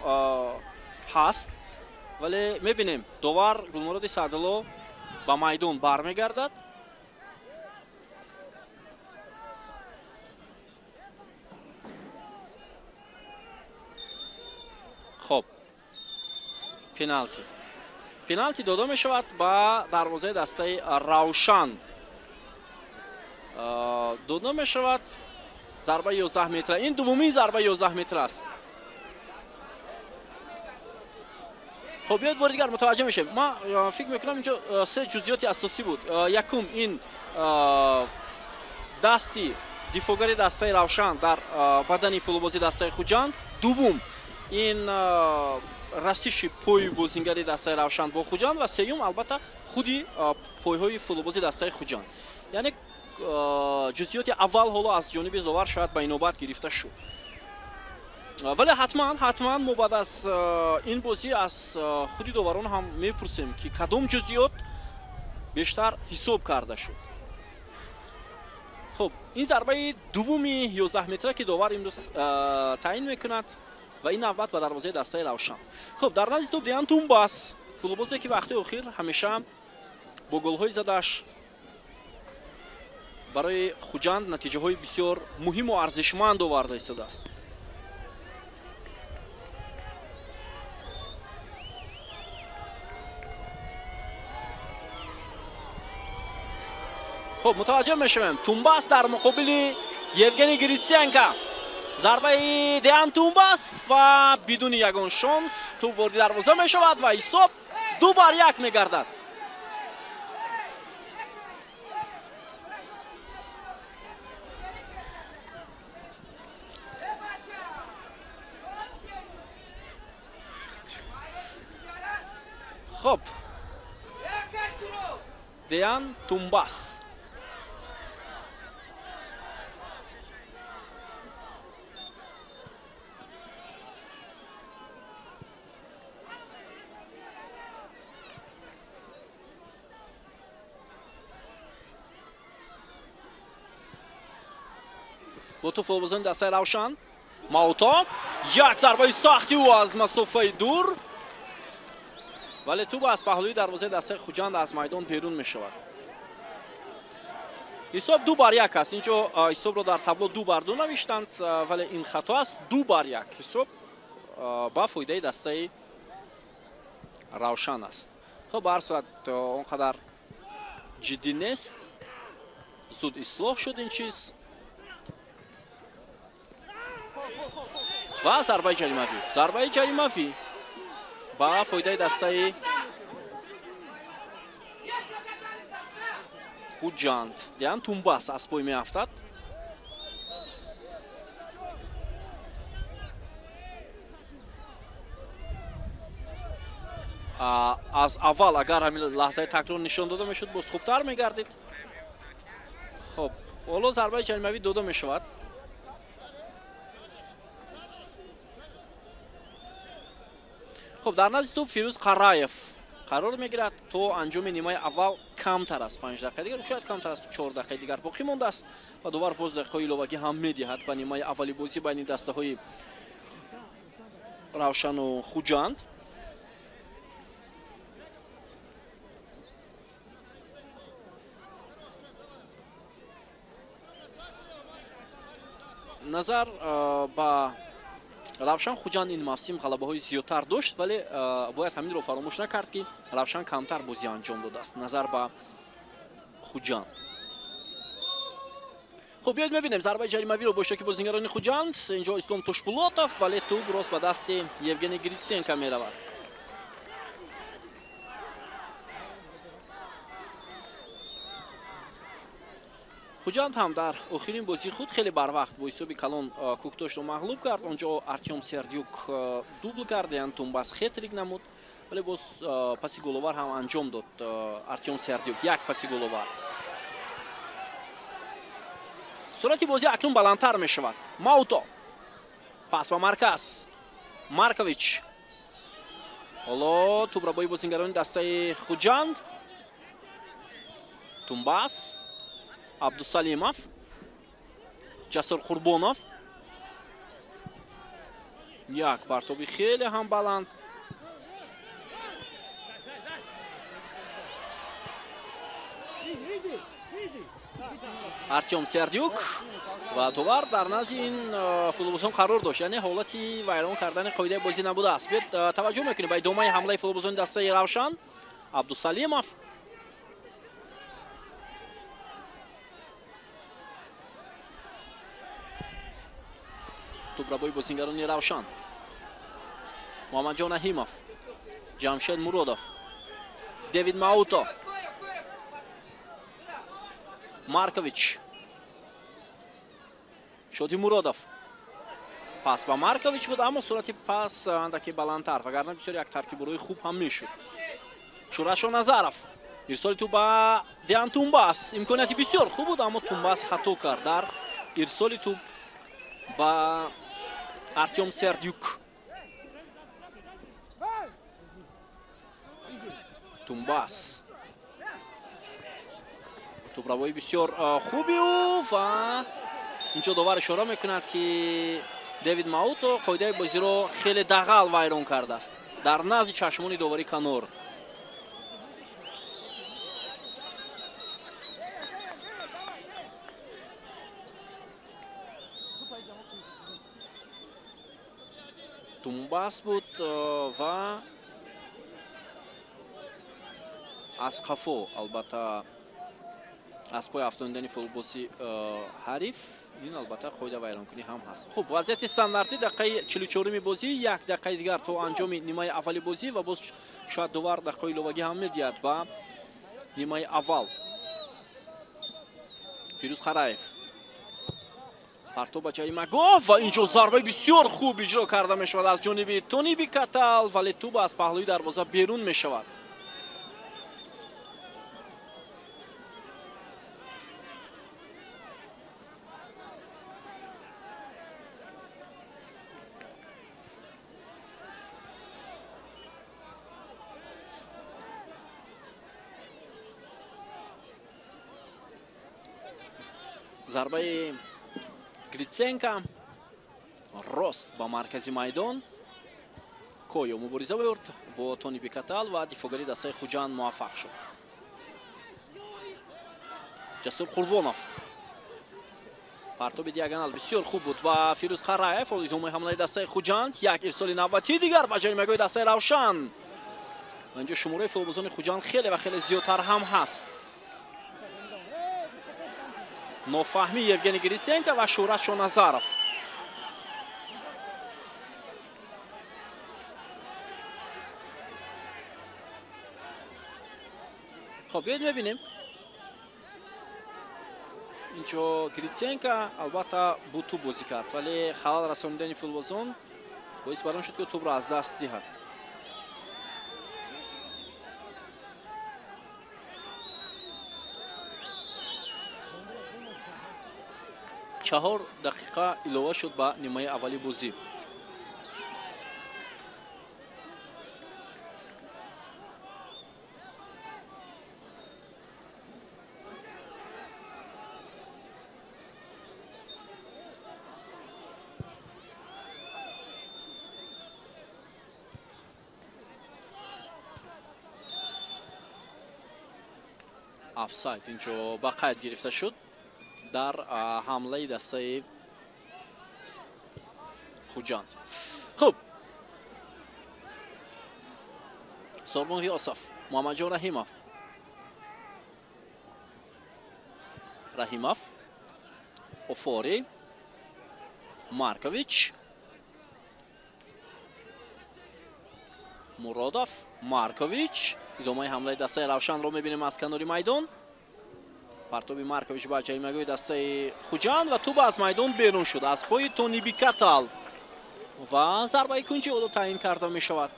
ҳаст, вале мебинем довар Гулмуроди Саъдулло ба майдон бармегардад. Хоб, пеналти дода мешавад ба дарвозаи дастаи Равшан. Дода мешавад зарбаи 11 метра. Ин дуввумин зарбаи 11 метр аст. Хоб, биёед бори дигар мутаваҷҷеҳ мешавем. Ман фикр мекунам инҷо се ҷузъиёти асосӣ буд. Якум ин дасти дифоъгари дастаи Равшан дар бадани футболбози дастаи Хуҷанд. Дуввум ин расиши пои бозингари дастаи Равшан бо Хуҷанд ва сеюм албатта худи пойҳои футболбози дастаи Хуҷанд. Яъне ҷузъиёти аввал ҳоло аз ҷониби довар шояд ба инобат гирифта шуд. Вале ҳатман мо баъд аз ин бозӣ аз худи доварон ҳам мепурсем, ки кадом ҷузъиёт бештар ҳисоб карда шуд. Хуб, ин зарбаи дуввуми 11 метра, ки довар имрӯз таъин мекунад ва ин навбат ба дарвозаи дастаи Равшан. Хуб, дар назди топ Деян Тумбас, футболбозе ки вақти охир ҳамеша бо голҳои задааш барои Хуҷанд натиҷаҳои бисёр муҳиму арзишманд оварда истодааст. Хуб, мутаваҷҷеҳ мешавем. Тумбас дар муқобили Евгений Гриценко. Зарбаи Деян Тумбас ва бидуни ягон шонс тӯб вориди дарвоза мешавад ва ҳисоб 2-1 мегардад. Хуб, Деян Тумбас. Бо тӯб футболбозони дастаи Равшан. Мауто, як зарбаи сахти ӯ аз масофаи дур, вале тӯб аз паҳлӯи дарвозаи дастаи Хуҷанд аз майдон берун мешавад. Ҳисоб 2-1 аст. Инҷо ҳисобро дар табло 2-2 навиштанд, вале ин хато аст. 2-1 ҳисоб ба фоидаи дастаи Равшан аст. Хуб, ба ҳар сурат он қадар ҷиддӣ нест. Зуд ислоҳ шуд ин чиз. Ва зарбаи ҷаримавӣ. Зарбаи ҷаримавӣ ба фоидаи дастаи Хуҷанд. Деян Тумбас аз пой меафтад. Аз аввал агар ҳамин лаҳзаи такрор нишон дода мешуд, боз хубтар мегардид. Хуб, ҳоло зарбаи ҷаримавӣ дода мешавад. Хуб, дар назди тӯб Фирӯз Қараев қарор мегирад то анҷоми нимаи аввал камтар аз 5 дақиқа дигар, шояд камтар аз 4 дақиқаи дигар боқӣ мондааст ва довар боз дақиқаҳои иловагӣ ҳам медиҳад ба нимаи аввали бозӣ байни дастаҳои Равшану Хуҷанд. Назар ба Равшан, Хуҷанд ин мавсим ғалабаҳои зиёдтар дошт, вале бояд ҳаминро фаромӯш накард, ки Равшан камтар бозӣ анҷом додааст назар ба Хуҷанд. Хуб, биёед мебинем зарбаи ҷаримавиро бо иштироки бозингарони Хуҷанд. Инҷо Ислом Тошпулотов, вале тӯб рост ба дасти Евгений Гриценко меравад. Хуҷанд ҳам дар охирин бозии худ хеле барвақт бо ҳисоби калон Кӯктошро мағлуб кард. Онҷо Артём Сердюк дубл кард, Деян Тумбас хетрик намуд, вале боз паси головар ҳам анҷом дод Артём Сердюк, як паси головар. Суръати бозӣ акнун баландтар мешавад. Мауто пас ба марказ. Маркович. Ҳоло тӯбрабои бозингарони дастаи Хуҷанд. Тумбас, Абдусалимов, Ҷасур Қурбонов. Як партоби хеле ҳам баланд. Артем Сердюк ва довар дар назди ин футболбозон қарор дошт, яъне ҳолати вайрон кардани қоидаи бозӣ набудааст. Биёед таваҷҷӯҳ мекунем ба идомаи ҳамлаи футболбозони дастаи Равшан. Абдусалимов, тӯбрабои бозингарони Равшан. Муҳаммадҷон Раҳимов, Ҷамшед Муродов, Девид Мауто, Маркович, Шоди Муродов. Пас ба Маркович буд, аммо сурати пас андаке баландтар, вагарна бисёр як таркибурӯи хуб ҳам мешуд. Шурашо Назаров, ирсоли тӯб ба Деан Тумбас. Имконияти бисёр хуб буд, аммо Тумбас хато кард дар ирсоли тӯб ба Артем Сердюк. Тумбас, тӯбравои бисёр хуби ӯ ва инҷо довар ишора мекунад, ки Девид Мауто қоидаи бозиро хеле дағал вайрон кардааст дар назди чашмони довари канор. Тумбас буд ва аз қафо, албатта аз пои афтонидани футболбози ҳариф, ин албатта қоида вайронкунӣ ҳам ҳаст. Хуб, вазъияти стандартӣ дақиқаи 44-уми бозӣ, як дақиқаи дигар то анҷоми нимаи аввали бозӣ ва боз шояд довар дақиқаи иловагӣ ҳам медиҳад ба нимаи аввал. Фирӯз Қараев, партоб ба ҷаримагоҳ ва инҷо зарбаи бисёр хуб иҷро карда мешавад аз ҷониби Тони Бикатал, вале тӯб аз паҳлӯи дарвоза берун мешавад. Зарбаи Гриценко рост ба маркази майдон. Койо мубориза бурд бо Тони Бикатал ва дифоъгари дастаи Хуҷанд муваффақ шуд. Ҷасур Қурбонов, партоби диагонал бисёр хуб буд ба Фирӯз Қараев. Идомаи ҳамлаи дастаи Хуҷанд, як ирсоли навбатии дигар ба ҷаримагоҳи дастаи Равшан. Инҷо шумораи футболбозони Хуҷанд хеле ва хеле зиёдтар ҳам ҳаст. Нофаҳмӣ Евгений Гриценко ва Шӯҳрат Шоназаров. Хоб, биёед мебинем. Инҷо Гриценко албатта бо тӯб бозӣ кард, вале халал расонидани футболбозон боис бар он шуд, ки тӯбро аз даст диҳад. 4 дақиқа илова шуд ба нимаи аввали бозӣ. Офсайд инҷо ба қайд гирифта шуд дар ҳамлаи дастаи Хуҷанд. Хуб, Сорбон Ғиёсов, Муҳаммадҷон Раҳимов, Раҳимов, Офори, Маркович, Муродов, Маркович. Идомаи ҳамлаи дастаи Равшанро мебинем аз канори майдон. Партоби Маркович ба ҷаримагоҳи дастаи Хуҷанд ва тӯб аз майдон берун шуд аз пои Тони Бикатал ва зарбаи кунҷи ӯро таъин карда мешавад.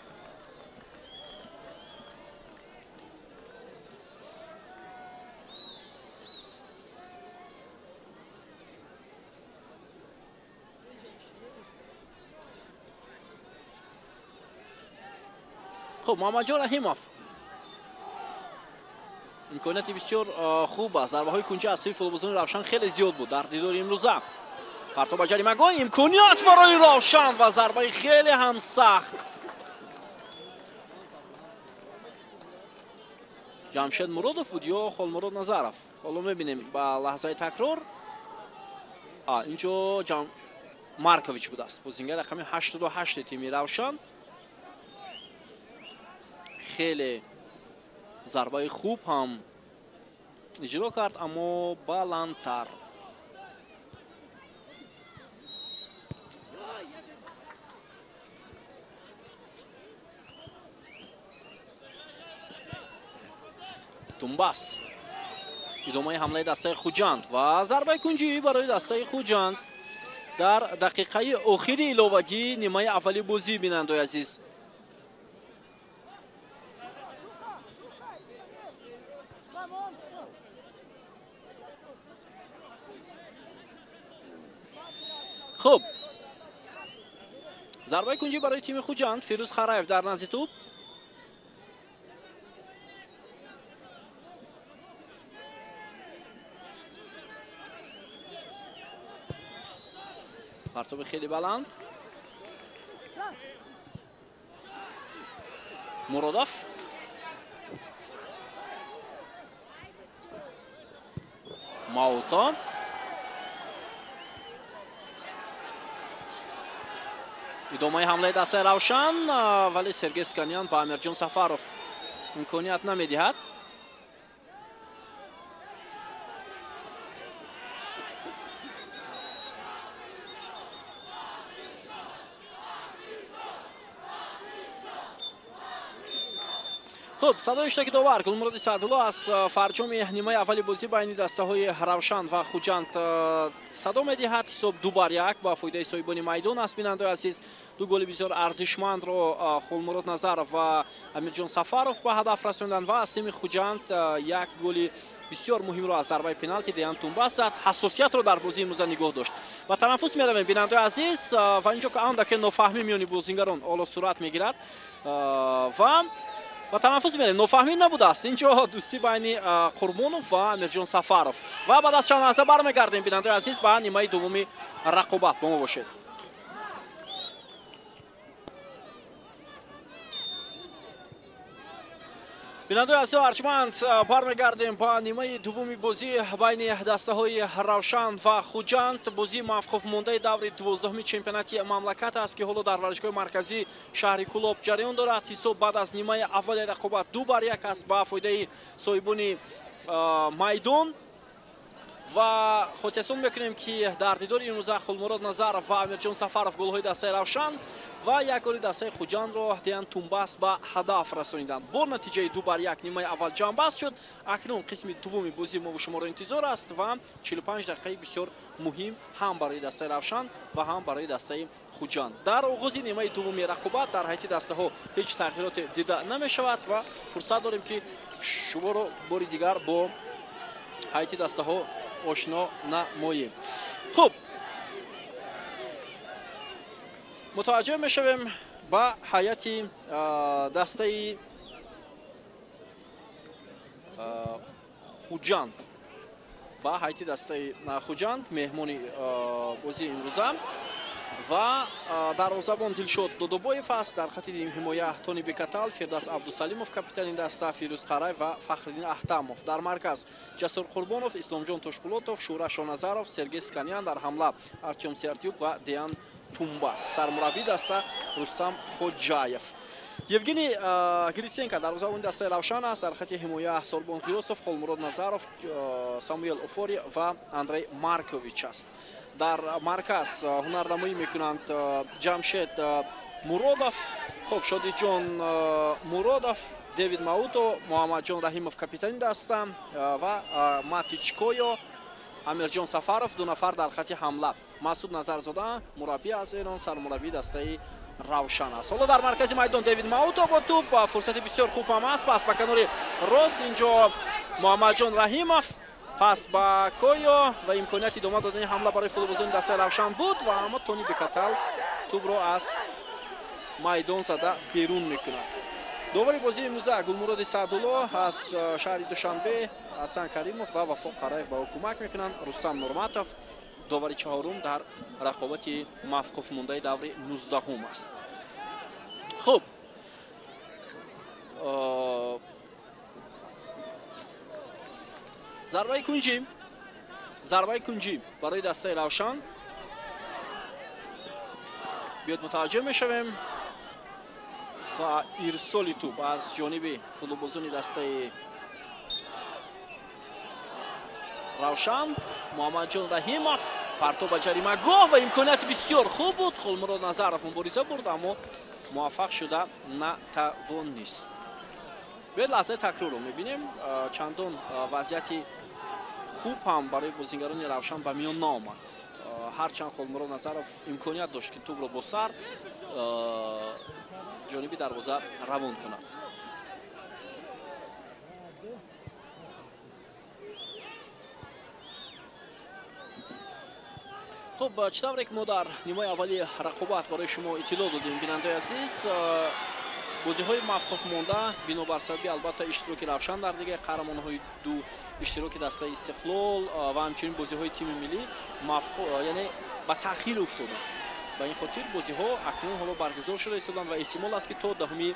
Хуб, Муҳаммадҷон Раҳимов имконияти бисёр хуб аст. Зарбаҳои кунҷа аз сӯи футболбозони Равшан хеле зиёд буд дар дидори имрӯза. Партоб ба ҷаримагоҳ, имконият барои Равшан ва зарбаи хеле ҳам сахт. Ҷамшед Муродов буд ё Холмурод Назаров? Ҳоло мебинем ба лаҳзаи такрор. Инҷо Маркович будааст, бозингар рақами 88 тими Равшан. Хеле зарбаи хуб ҳам иҷро кард, аммо баландтар. Тумбас. Идомаи ҳамлаи дастаи Хуҷанд ва зарбаи кунҷӣ барои дастаи Хуҷанд дар дақиқаи охири иловагии нимаи аввали бозӣ, бинандои азиз. Хуб, зарбаи кунҷӣ барои тими Хуҷанд. Фирӯз Хараев дар назди тӯб. Партоби хеле баланд. Муродов. Мауто. Идомаи ҳамлаи дастаи Равшан, вале Сергей Сканян ба Амирҷон Сафаров имконият намедиҳад. Хуб, садои иштироки довар Гулмуроди Саъдулло аз фарҷоми нимаи аввали бозӣ байни дастаҳои Равшан ва Хуҷанд садо медиҳад. Ҳисоб 2-1 ба фоидаи соҳибони майдон аст. Бинандаои азиз, ду голи бисёр арзишмандро Холмурод Назаров ва Амирҷон Сафаров ба ҳадаф расонданд ва аз тими Хуҷанд як голи бисёр муҳимро аз зарбаи пеналти Деян Тумбас зад. Ҳассосиятро дар бозии имрӯза нигоҳ дошт. Ва танаффус меравем, бинандаои азиз, ва инҷо андаке нофаҳмӣ миёни бозингарон ҳоло сурат мегирад ва ва танаффус мерем. Нофаҳмӣ набудааст инҷо дӯстӣ байни Қурбонов ва Амирҷон Сафаров. Ва баъд аз чанд лаҳза бармегардем, бинандаои азиз, ба нимаи дуввуми рақобат. Бо мо бошед. Бинандаои азиз арҷманд, бармегардем ба нимаи дуввуми бозӣ байни дастаҳои Равшан ва Хуҷанд. Бозии мавқуфмондаи даври 12-уми чемпионати мамлакат аст, ки ҳоло дар варзишгоҳи марказии шаҳри Кӯлоб ҷараён дорад. Ҳисоб баъд аз нимаи аввали рақобат 2-1 аст ба фоидаи соҳибони майдон. Ва хотиррасон мекунем, ки дар дидори имрӯза Холмурод Назаров ва Амирҷон Сафаров голҳои дастаи Равшан ва як голи дастаи Хуҷандро Деян Тумбас ба ҳадаф расониданд. Бо натиҷаи 2-1 нимаи аввал ҷамъбаст шуд. Акнун қисми дуввуми бозии мо шуморо интизор аст ва 45 дақиқаи бисёр муҳим ҳам барои дастаи Равшан ва ҳам барои дастаи Хуҷанд. Дар оғози нимаи дуввуми рақобат дар ҳайати дастаҳо ҳеҷ тағйироте дида намешавад ва фурсат дорем, ки шуморо бори дигар бо ҳайати дастаҳо ошно намоем. Хуб, мутаваҷҷӯҳ мешавем ба ҳайати дастаи Хуҷанд. Ба ҳайати дастаи Хуҷанд, меҳмони бозии имрӯза, ва дарвозабон Дилшод Додобоев аст. Дар хати ҳимоя Тони Бекатал, Фирдавс Абдусалимов капитани даста, Фирӯз Қарай ва Фахриддин Аҳтамов. Дар марказ Ҷасур Қурбонов, Исломҷон Тошпулотов, Шӯра Шоназаров, Сергей Сканян. Дар ҳамла Артём Сердюк ва Деян Тумбас. Сармураббии даста Рустам Хоҷаев. Евгений Гриценко дарвозабони дастаи Равшан аст. Дар хати ҳимоя Сорбон Ғиёсов, Холмурод Назаров, Самуэл Офори ва Андрей Маркович аст. Дар марказ ҳунарнамоӣ мекунанд Ҷамшед Муродов, хуб, Шодиҷон Муродов, Дэвид Мауто, Муҳаммадҷон Раҳимов капитани даста ва Матич Койо, Амирҷон Сафаров, ду нафар дар хати ҳамла. Масуд Назарзода мураббӣ аз Эрон, сармураббии дастаи Равшан аст. Ҳоло дар маркази майдон Дэвид Мауто бо тӯб, фурсати бисёр хуб ҳам аст. Пас ба канори рост инҷо Муҳаммадҷон Раҳимов, пас ба Койо ва имконияти идома додани ҳамла барои футболбозони дастаи Равшан буд, ва аммо Тони Бекатал тӯбро аз майдон зада берун мекунад. Довари бозии имрӯза Гулмуроди Саъдулло аз шаҳри Душанбе, Ҳасан Каримов ва Вафо Қараев ба ӯ кӯмак мекунанд. Рустам Нурматов довари чаҳорум дар рақобати мавқуфмондаи даври 19 аст. Хуб, зарбаи кунҷӣ, зарбаи кунҷӣ барои дастаи Равшан. Биёд мутаваҷҷӯҳ мешавем ва ирсоли тӯб аз ҷониби футболбозони дастаи Равшан. Муҳаммадҷон Раҳимов партоб ба ҷаримагоҳ ва имконияти бисёр хуб буд. Хулмурод Назаров мубориза бурд, аммо муваффақ шуда натавонист. Биёед лаҳзаи такрорро мебинем. Чандон вазъияти хуб ҳам барои бозингарони Равшан ба миён наомад. Ҳарчанд Хулмурод Назаров имконият дошт, ки тӯбро бо сар ҷониби дарвоза равон кунад. Хуб, чӣ тавре ки мо дар нимаи аввали рақобат барои шумо иттилоъ додем, бинандаи азиз, бозиҳои мавқуф монда бинобар сабаби албатта иштироки Равшан дар лигаи қаҳрамонҳои ду, иштироки дастаи Истиқлол ва ҳамчунин бозиҳои тими миллӣ яъне ба таъхир уфтоданд. Ба ин хотир бозиҳо акнун ҳоло баргузор шуда истоданд ва эҳтимол аст, ки то 10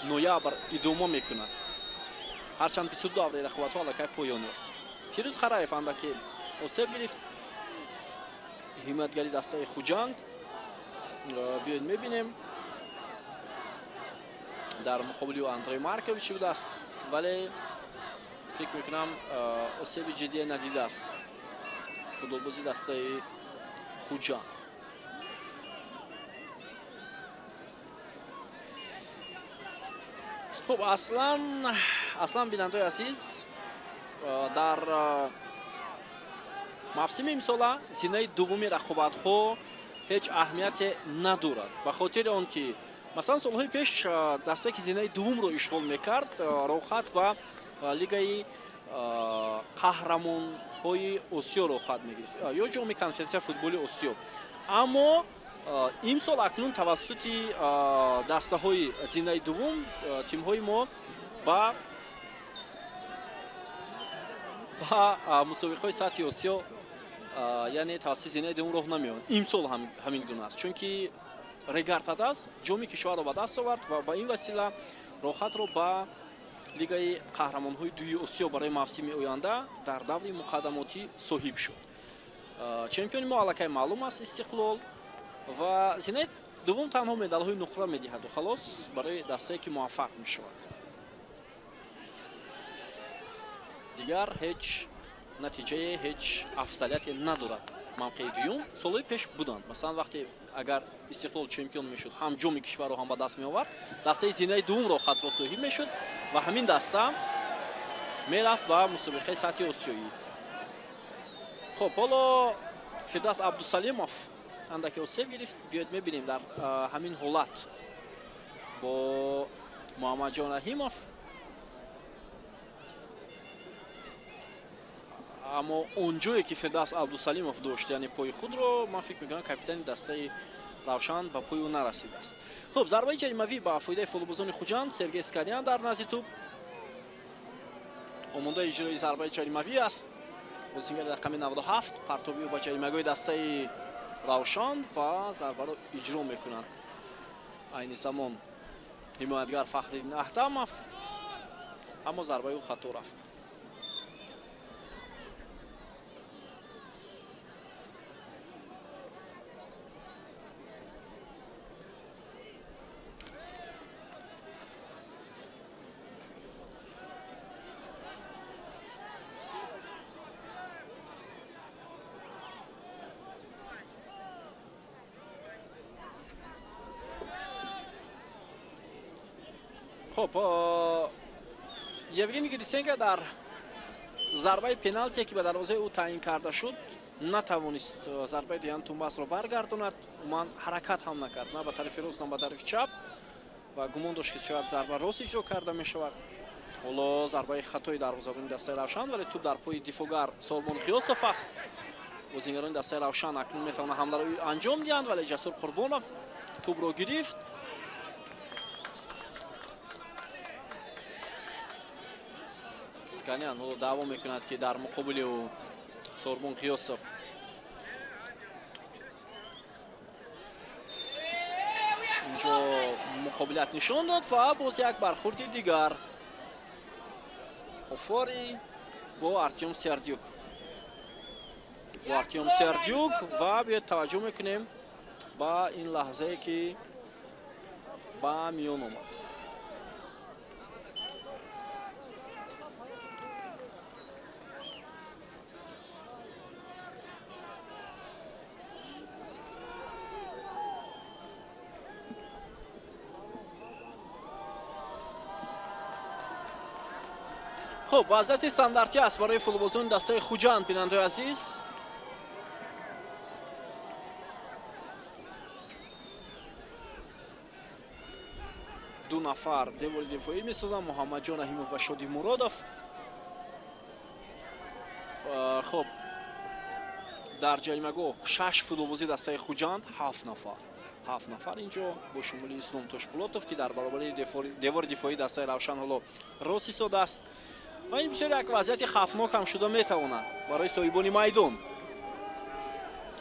ноябр идома мекунад. Ҳарчанд 22 давраи рақобатҳо аллакай поён ёфт. Фирӯз Қараев андаке осеб гирифт, ҳимоятгари дастаи Хуҷанд. Биёед мебинем дар муқобили ӯ Андрей Маркович будааст, вале фикр мекунам осеби ҷиддие надидааст футболбози дастаи Хуҷанд. Хуб, аслан бинандаои азиз, дар мавсими имсола зинаи дуввуми рақобатҳо ҳеҷ аҳамияте надорад, ба хотири он ки масалан солҳои пеш дастае ки зинаи дуввумро ишғол мекард, роҳхат ба лигаи қаҳрамонҳои Осиё роҳхат мегирифт ё ҷоми конференсияи футболи Осиё. Аммо имсол акнун тавассути дастаҳои зинаи дуввум тимҳои мо ба мусобиқаҳои сатҳи Осиё, яъне тавассути зинаи дуввум роҳ намеёбанд. Имсол ҳамин гуна аст, чунки Регар-ТадАЗ ҷоми кишварро ба даст овард ва ба ин васила роҳхатро ба лигаи қаҳрамонҳои дуюми Осиё барои мавсими оянда дар даври муқаддамотӣ соҳиб шуд. Чемпиони мо аллакай маълум аст, Истиқлол, ва зинаи дуввум танҳо медалҳои нуқра медиҳаду халос барои дастае ки муваффақ мешавад. Дигар ҳеҷ натиҷае, ҳеҷ афзалияте надорад. Мавқеи дуюм солҳои пеш буданд. Масалан, вақте агар Истиқлол чемпион мешуд, ҳам ҷоми кишварро ҳам ба даст меовард, дастаи зинаи дуввумро хатро соҳиб мешуд ва ҳамин даста мерафт ба мусобиқаи сатҳи осиёӣ. Хуб, ҳоло Фирдавс Абдусалимов андаке осеб гирифт. Биёед мебинем дар ҳамин ҳолат бо Муҳаммадҷон Раҳимов, аммо он ҷое ки Фирдавс Абдусалимов дошт, яъне пои худро, ман фикр мекунам капитани дастаи Равшан ба пои ӯ нарасидааст. Хуб, зарбаи ҷаримавӣ ба фоидаи футболбозони Хуҷанд. Сергей Сканян дар назди тӯб омодаи иҷрои зарбаи ҷаримавӣ аст. Бозингари рақами 97 партоби ӯ ба ҷаримагоҳи дастаи Равшан ва зарбаро иҷро мекунад. Айни замон ҳимоятгар Фахриддин Аҳтамов, аммо зарбаи ӯ хато рафт. Хуб, Евгений Грисенко дар зарбаи пеналте ки ба дарвозаи ӯ таъин карда шуд, натавонист зарбаи Деян Тумбасро баргардонад. Умуман ҳаракат ҳам накард, на ба тарафи рост, на ба тарафи чап, ва гумон дошт, ки шояд зарба рост иҷро карда мешавад. Ҳоло зарбаи хатои дарвозабони дастаи Равшан, вале тӯб дар пои дифоъгар Солмон Қиёсов аст. Бозингарони дастаи Равшан акнун метавонанд ҳамларо анҷом диҳанд, вале Ҷасур Қурбонов тӯбро гирифт. Сканян ҳоло даъво мекунад, ки дар муқобили ӯ Сорбон Қиёсов инҷо муқобилият нишон дод ва боз як бархурди дигар. Офори бо Артём Сердюк. Бо Артём Сердюк ва биёед таваҷҷӯҳ мекунем ба ин лаҳзае, ки ба миён омад. Хуб, вазъияти стандартӣ аст барои футболбозони дастаи Хуҷанд, бинандаои азиз. Ду нафар девори дифоӣ месозанд, Муҳаммадҷон Раҳимов ва Шоди Муродов. Хуб, дар ҷаримагоҳ 6 футболбози дастаи Хуҷанд, 7 нафар. 7 нафар инҷо бо шумули Ислом Тошпулотов, ки дар баробари девори дифоии дастаи Равшан ҳоло рост истодааст. Ва ин бисёр як вазъияти хавфнок ҳам шуда метавонад барои соҳибони майдон.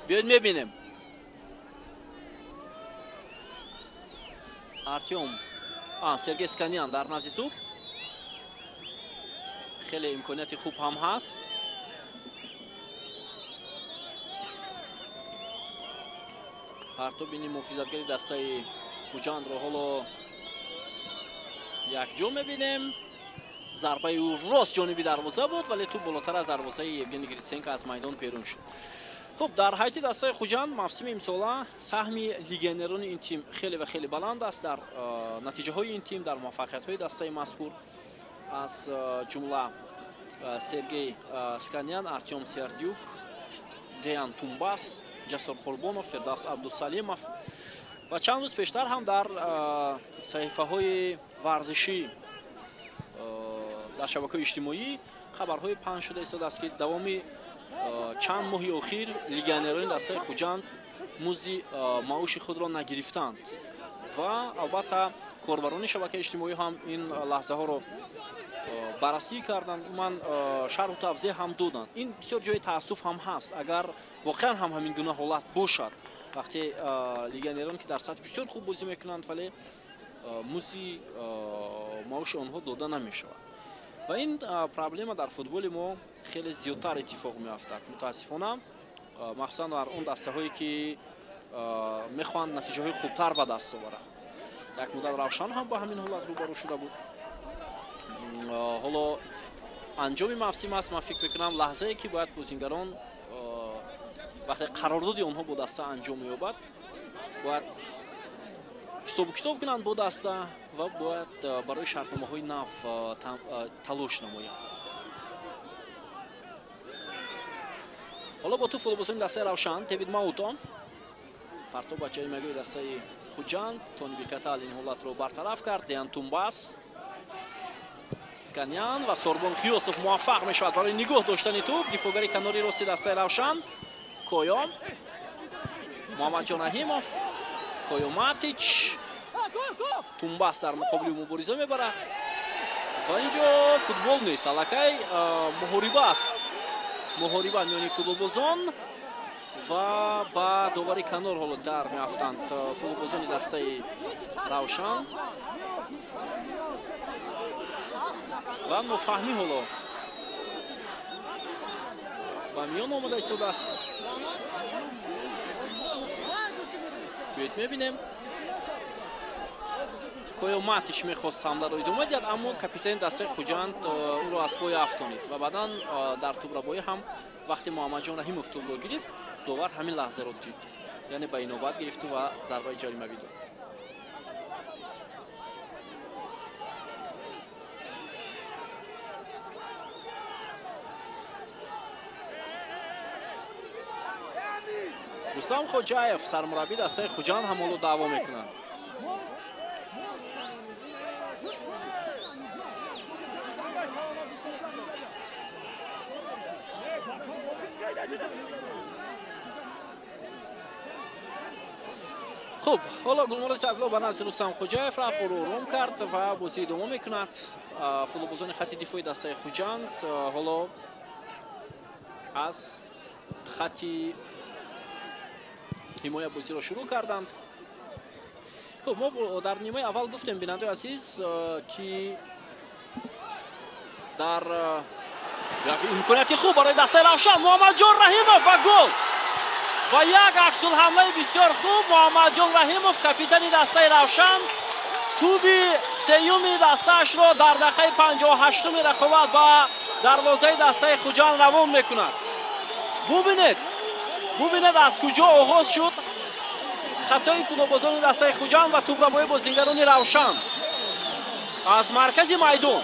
Биёед мебинем. Артём, Сергей Сканян дар назди туп. Хеле имконияти хуб ҳам ҳаст. Партобини муҳофизатгари дастаи Хуҷандро ҳоло якҷо мебинем. Зарбаи ӯ рост ҷониби дарвоза буд, вале туп болотар аз дарвозаи Евгений Гриценко аз майдон берун шуд. Хуб, дар ҳайати дастаи Хуҷанд мавсими имсола саҳми легионерони ин тим хеле ва хеле баланд аст дар натиҷаҳои ин тим, дар муваффақиятҳои дастаи мазкур, аз ҷумла Сергей Сканян, Артём Сердюк, Деян Тумбас, Ҷасор Қурбонов, Фирдавс Абдусалимов ва чанд рӯз пештар ҳам дар саҳифаҳои варзишӣ дар шабакаҳои иҷтимоӣ хабарҳои паҳн шуда истодааст, ки давоми чанд моҳи охир легионерони дастаи Хуҷанд музди маоши худро нагирифтанд ва албатта корбарони шабакаи иҷтимоӣ ҳам ин лаҳзаҳоро баррасӣ карданд, умуман шарҳу тавзеҳ ҳам доданд. Ин бисёр ҷои таассуф ҳам ҳаст, агар воқеан ҳам ҳамин гуна ҳолат бошад, вақте легионерон, ки дар сатҳи бисёр хуб бозӣ мекунанд, вале музди маоши онҳо дода намешавад. Ва ин проблема дар футболи мо хеле зиёдтар иттифоқ меафтад. Мутаассифона, махсусан дар он дастаҳое, ки мехоҳанд натиҷаҳои хубтар ба даст оваранд. Як муддат Равшан ҳам ба ҳамин ҳолат рӯбарӯ шуда буд. Ҳоло анҷоми мавсим аст, ман фикр мекунам лаҳзае, ки бояд бозингарон вақте қарордоди онҳо бо даста анҷом меёбад, бояд ҳисобу китоб кунанд бо даста ва бояд барои шартномаҳои нав талош намоянд. Ҳоло бо ту футболбозони дастаи Равшан, Девид Мауто партоб ба ҷаримагоҳи дастаи Хуҷанд. Тони Бикатал ин ҳолатро бартараф кард. Деян Тумбас, Сканян ва Сорбон Қиёсов муваффақ мешавад барои нигоҳ доштани туп. Дифоъгари канори рости дастаи Равшан Койо, Муҳаммадҷон Раҳимов, Койо Матич, Тумбас дар муқобили мубориза мебарад ва инҷо футбол нест, аллакай муҳориба аст. Муҳориба миёни футболбозон ва ба довари канор ҳоло дар меафтанд футболбозони дастаи Равшан ва нофаҳмӣ ҳоло ба миён омада истодааст. Биёед мебинем. Койо Матич мехост ҳамларо идома диҳад, аммо капитани дастаи Хуҷанд ӯро аз пой афтонид ва баъдан дар тӯбрабоӣ ҳам вақте Муҳаммадҷон Раҳимов тӯбро гирифт, довар ҳамин лаҳзаро дид, яъне ба инобат гирифту ва зарбаи ҷаримавӣ дод. Рустам Хоҷаев, сармураббии дастаи Хуҷанд, ҳам ҳоло даъво мекунад. Хуб, ҳоло Гулмурод Саъдулло ба назди Рустам Хоҷаев рафт, ӯро ором кард ва бозӣ идома мекунад. Футболбозони хати дифои дастаи Хуҷанд ҳоло аз хати ҳимоя бозиро шурӯъ карданд. Хуб, мо дар нимаи аввал гуфтем, бинандаи азиз, ки дар имконияти хуб барои дастаи Равшан Муҳаммадҷон Раҳимов ва гол ва як аксулҳамлаи бисёр хуб. Муҳаммадҷон Раҳимов, капитани дастаи Равшан, туби сеюми дастаашро дар дақиқаи 58-уми рақобат ба дарвозаи дастаи Хуҷанд равон мекунад. Бубинед аз куҷо оғоз шуд хатои футболбозони дастаи Хуҷанд ва тӯбрабои бозингарони Равшан аз маркази майдон.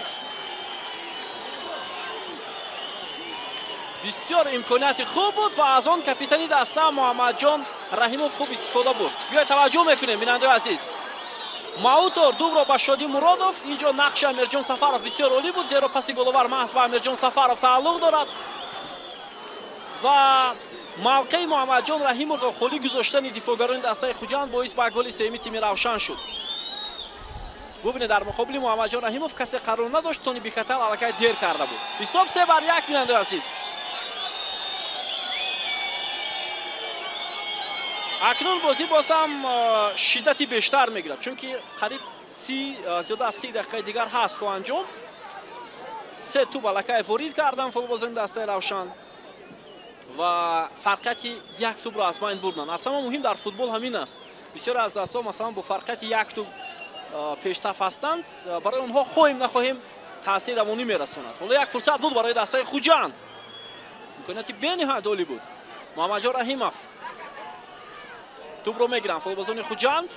Бисёр имконияти хуб буд ва аз он капитани даста Муҳаммадҷон Раҳимов хуб истифода бурд. Биёед таваҷҷӯҳ мекунем, бинандаи азиз. Маутор дубро ба Шодӣ Муродов. Инҷо нақши Амирҷон Сафаров бисёр олӣ буд, зеро паси головар маҳз ба Амирҷон Сафаров тааллуқ дорад ва мавқеи Муҳаммадҷон Раҳимовро холӣ гузоштани дифоъгарони дастаи Хуҷанд боис ба голи сеюми тими Равшан шуд. Бубинед, дар муқобили Муҳаммадҷон Раҳимов касе қарор надошт, Тони Бикатал аллакай дер карда буд. Ҳисоб 3-1, бинандаи азиз. Акнун бозӣ боз ҳам шиддати бештар мегирад, чунки қариб зиёда аз 30 дақиқаи дигар ҳаст то анҷом. Се тӯб аллакай ворид карданд футболбозони дастаи Равшан ва фарқияти як тӯбро аз байн бурданд. Аз ҳама муҳим дар футбол ҳамин аст. Бисёре аз дастҳо масалан бо фарқияти як тӯб пешсаф ҳастанд, барои онҳо хоҳем нахоҳем таъсири равонӣ мерасонад. Ҳоло як фурсат буд барои дастаи Хуҷанд, имконияти бениҳоят олӣ буд. Муҳаммадҷон Раҳимов тӯбро мегиранд футболбозони Хуҷанд.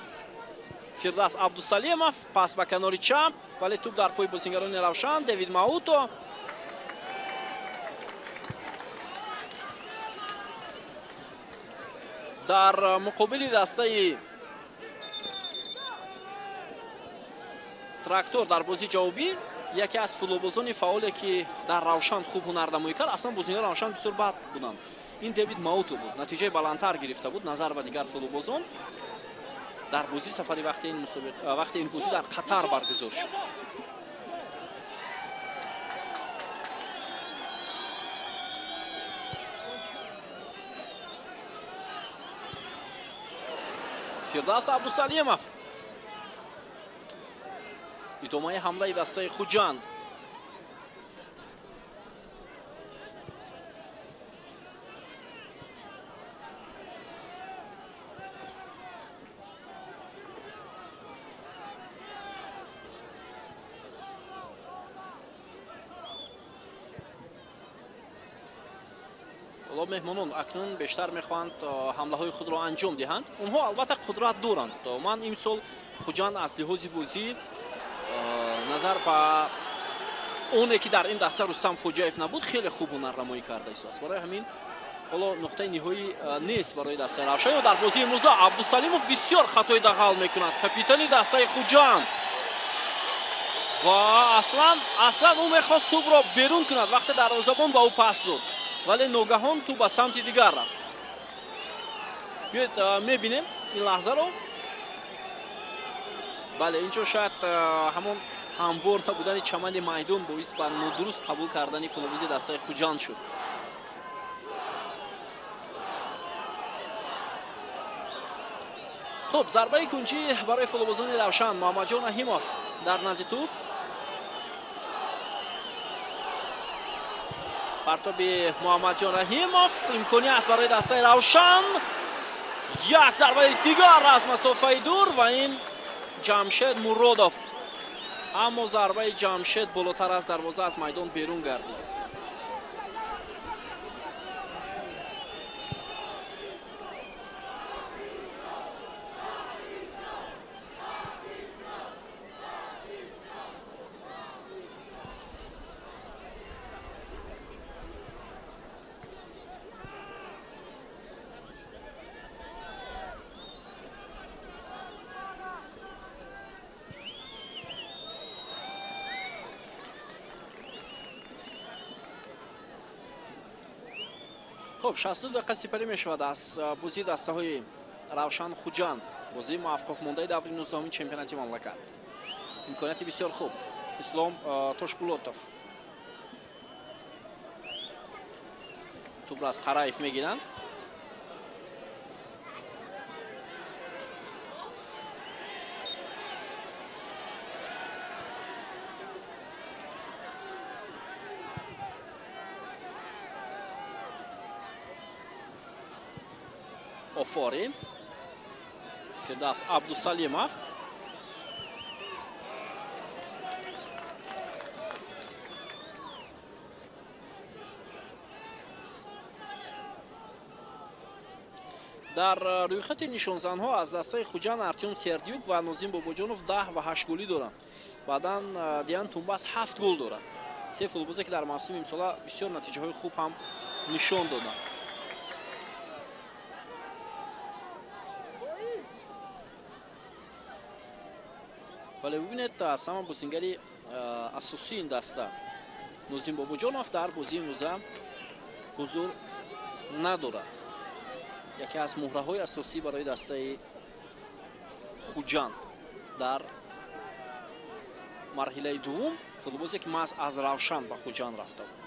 Фирдавс Абдусалимов пас ба канори чап, вале тӯб дар пои бозингарони Равшан. Дэвид Мауто дар муқобили дастаи Трактор дар бозии ҷавобӣ яке аз футболбозони фаъоле ки дар Равшан хуб ҳунарнамоӣ кард. Аслан бозингарони Равшан бисёр бад буданд. Ин Дэвид Мауто буд, натиҷаи баландтар гирифта буд назар ба дигар футболбозон. Дар бозии сафари вақти ин бозӣ дар Қатар баргузор шуд. Фирдавс Абдусалимов идомаи ҳамлаи дастаи Хуҷанд. Меҳмонон акнун бештар мехоҳанд ҳамлаҳои худро анҷом диҳанд. Онҳо албатта қудрат доранд. Ман имсол Хуҷанд аз лиҳози бозӣ назар ба оне ки дар ин даста Рустам Хоҷаев набуд, хеле хуб ҳунарнамоӣ карда истодааст. Барои ҳамин ҳоло нуқтаи ниҳоӣ нест барои дастаи Равшан. Дар бозии имрӯза Абдусалимов бисёр хатои дағал мекунад, капитани дастаи Хуҷанд, ва аслан ӯ мехост тӯбро берун кунад вақте дарвозабон ба ӯ пас дод, вале ногаҳон тӯб ба самти дигар рафт. Биёед мебинем ин лаҳзаро. Бале, инҷо шояд ҳамон ҳамвор набудани чамани майдон боис ба нодуруст қабул кардани футболбози дастаи Хуҷанд шуд. Хуб, зарбаи кунҷӣ барои футболбозони Равшан. Муҳаммадҷон Раҳимов дар назди тӯб. Партоби Муҳаммадҷон Раҳимов, имконият барои дастаи Равшан. Як зарбаи дигар аз масофаи дур ва ин Ҷамшед Муродов. Аммо зарбаи Ҷамшед болотар аз дарвоза аз майдон берун гардид. Хуб, 62 дақиқа сипарӣ мешавад аз бозии дастаҳои Равшан Хуҷанд. Бозии муваффақмондаи даври 19-уми чемпионати мамлакат. Имконияти бисёр хуб. Ислом Тошпулотов. Тӯбро аз Қараев мегиранд. Офорин. Фирдавс Абдусалимов. Дар рӯйхати нишонзанҳо аз дастаи Хуҷанд Артём Сердюк ва Нозим Бобоҷонов 10 ва 8 голӣ доранд. Баъдан Диан Тумбас 7 гол дорад. Се футболбозе ки дар мавсими имсола бисёр натиҷаҳои хуб ҳам нишон доданд. Вале бибинед, аз ҳама бозингари асосии ин даста Нозим Бобоҷонов дар бозии имрӯза ҳузур надорад. Яке аз муҳраҳои асосӣ барои дастаи Хуҷанд дар марҳилаи дуввум футболбозе ки маҳз аз Равшан ба Хуҷанд рафта буд.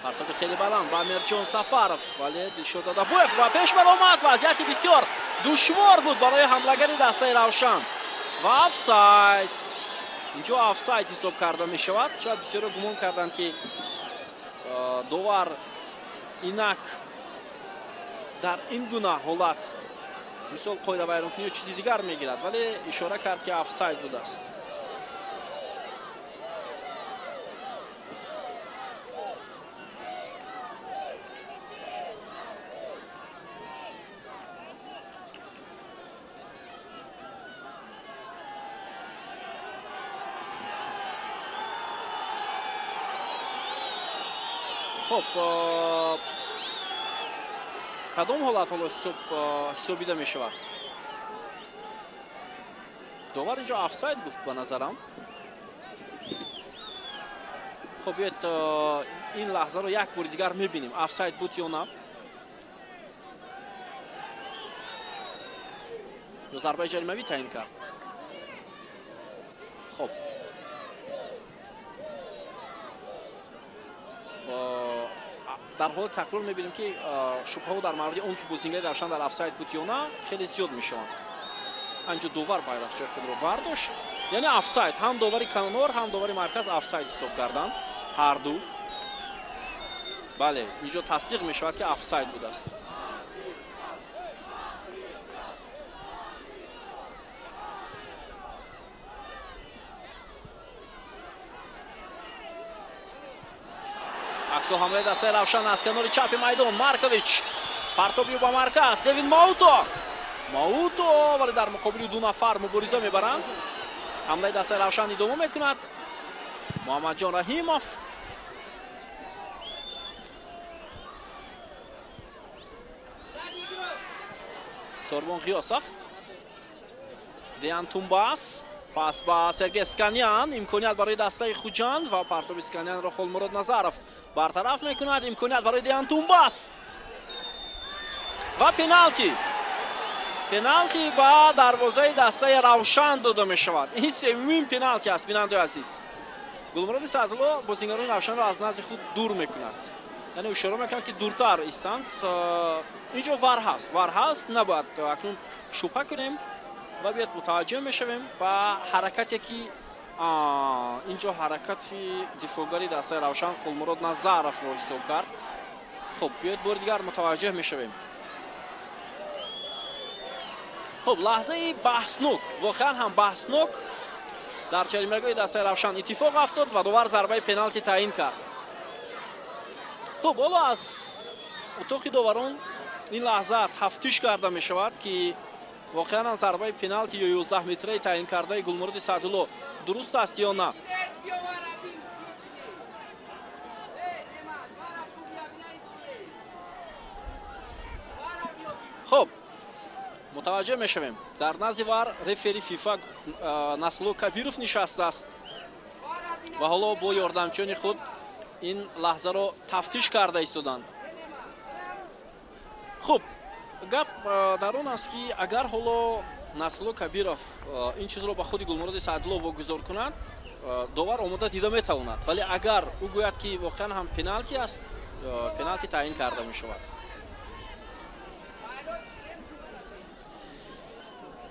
Партоби хеле баланд ба Амирҷон Сафаров, вале Дилшод Дадабоев ба пеш баромад. Вазъияти бисёр душвор буд барои ҳамлагари дастаи Равшан ва офсайд. Инҷо офсайд ҳисоб карда мешавад. Шояд бисёре гумон карданд, ки довар инак дар ин гуна ҳолат мисол қоидавайронкунӣ ё чизи дигар мегирад, вале ишора кард, ки офсайд будааст. Хоб, кадом ҳолат ҳоло ҳисобида мешавад? Довар инҷо офсайд гуфт ба назарам. Хоб, биёед ин лаҳзаро як бори дигар мебинем, офсайд буд ё на. Ё зарбаи ҷаримавӣ таъин кард. Хоб, дар ҳоли такрор мебинем, ки шубҳаҳо дар мавриди он ки бозингари Равшан дар офсайд буд ё на хеле зиёд мешаванд. Анҷо довар байрақчаи худро бардошт, яъне офсайд. Ҳам довари канор, ҳам довари марказ офсайд ҳисоб карданд ҳарду. Бале, инҷо тасдиқ мешавад, ки офсайд будааст. Аксо ҳамлаи дастаи Равшан аз канори чапи майдон. Маркович партоби ба марказ. Девин Мауто. Мауто, вале дар муқобили ду нафар мубориза мебаранд. Ҳамлаи дастаи Равшан идома мекунад. Муҳаммадҷон Раҳимов. Сорбон Ғиёсов. Деян Тумбас. Пас ба Сергей Сканян. Имконият барои дастаи Хуҷанд ва партоби Сканянро Холмурод Назаров бартараф мекунад. Имконият барои Деян Тумбас ва пеналти. Пеналти ба дарвозаи дастаи Равшан дода мешавад. Ин севумин пеналти аст, бинандои азиз. Гулмуроди Саъдулло бозингарони Равшанро аз назди худ дур мекунад. Яъне ишора мекунад, ки дуртар истанд. Инҷо вар ҳаст, вар ҳаст, набояд акнун шубҳа кунем ва биёд мутаваҷҷеҳ мешавем ба ҳаракате, ки инҷо ҳаракати дифоъгари дастаи Равшан Хулмурод Назаровро ҳисоб кард. Хуб, биёед бори дигар мутаваҷҷеҳ мешавем. Хуб, лаҳзаи баҳснок, воқеан ҳам баҳснок дар ҷаримагоҳи дастаи Равшан иттифоқ афтод ва довар зарбаи пеналти таъин кард. Хуб, ҳоло аз утоқи доварон ин лаҳза тафтиш карда мешавад, ки Воқеан зарбаи пеналти ё 11 метраи таъин кардаи Гулмуроди Саъдулло дуруст аст ё на? Хуб, мутаваҷҷеҳ мешавем. Дар назди вар рефери ФИФА Насрулло Кабиров нишастааст ва ҳоло бо ёрдамчиёни худ ин лаҳзаро тафтиш карда истоданд. Хуб, гап дар он аст, ки агар ҳоло Насрулло Кабиров ин чизро ба худи Гулмуроди Саъдулло вогузор кунад, довар омода дида метавонад, вале агар ӯ гӯяд, ки воқеан ҳам пеналти аст, пеналти таъин карда мешавад.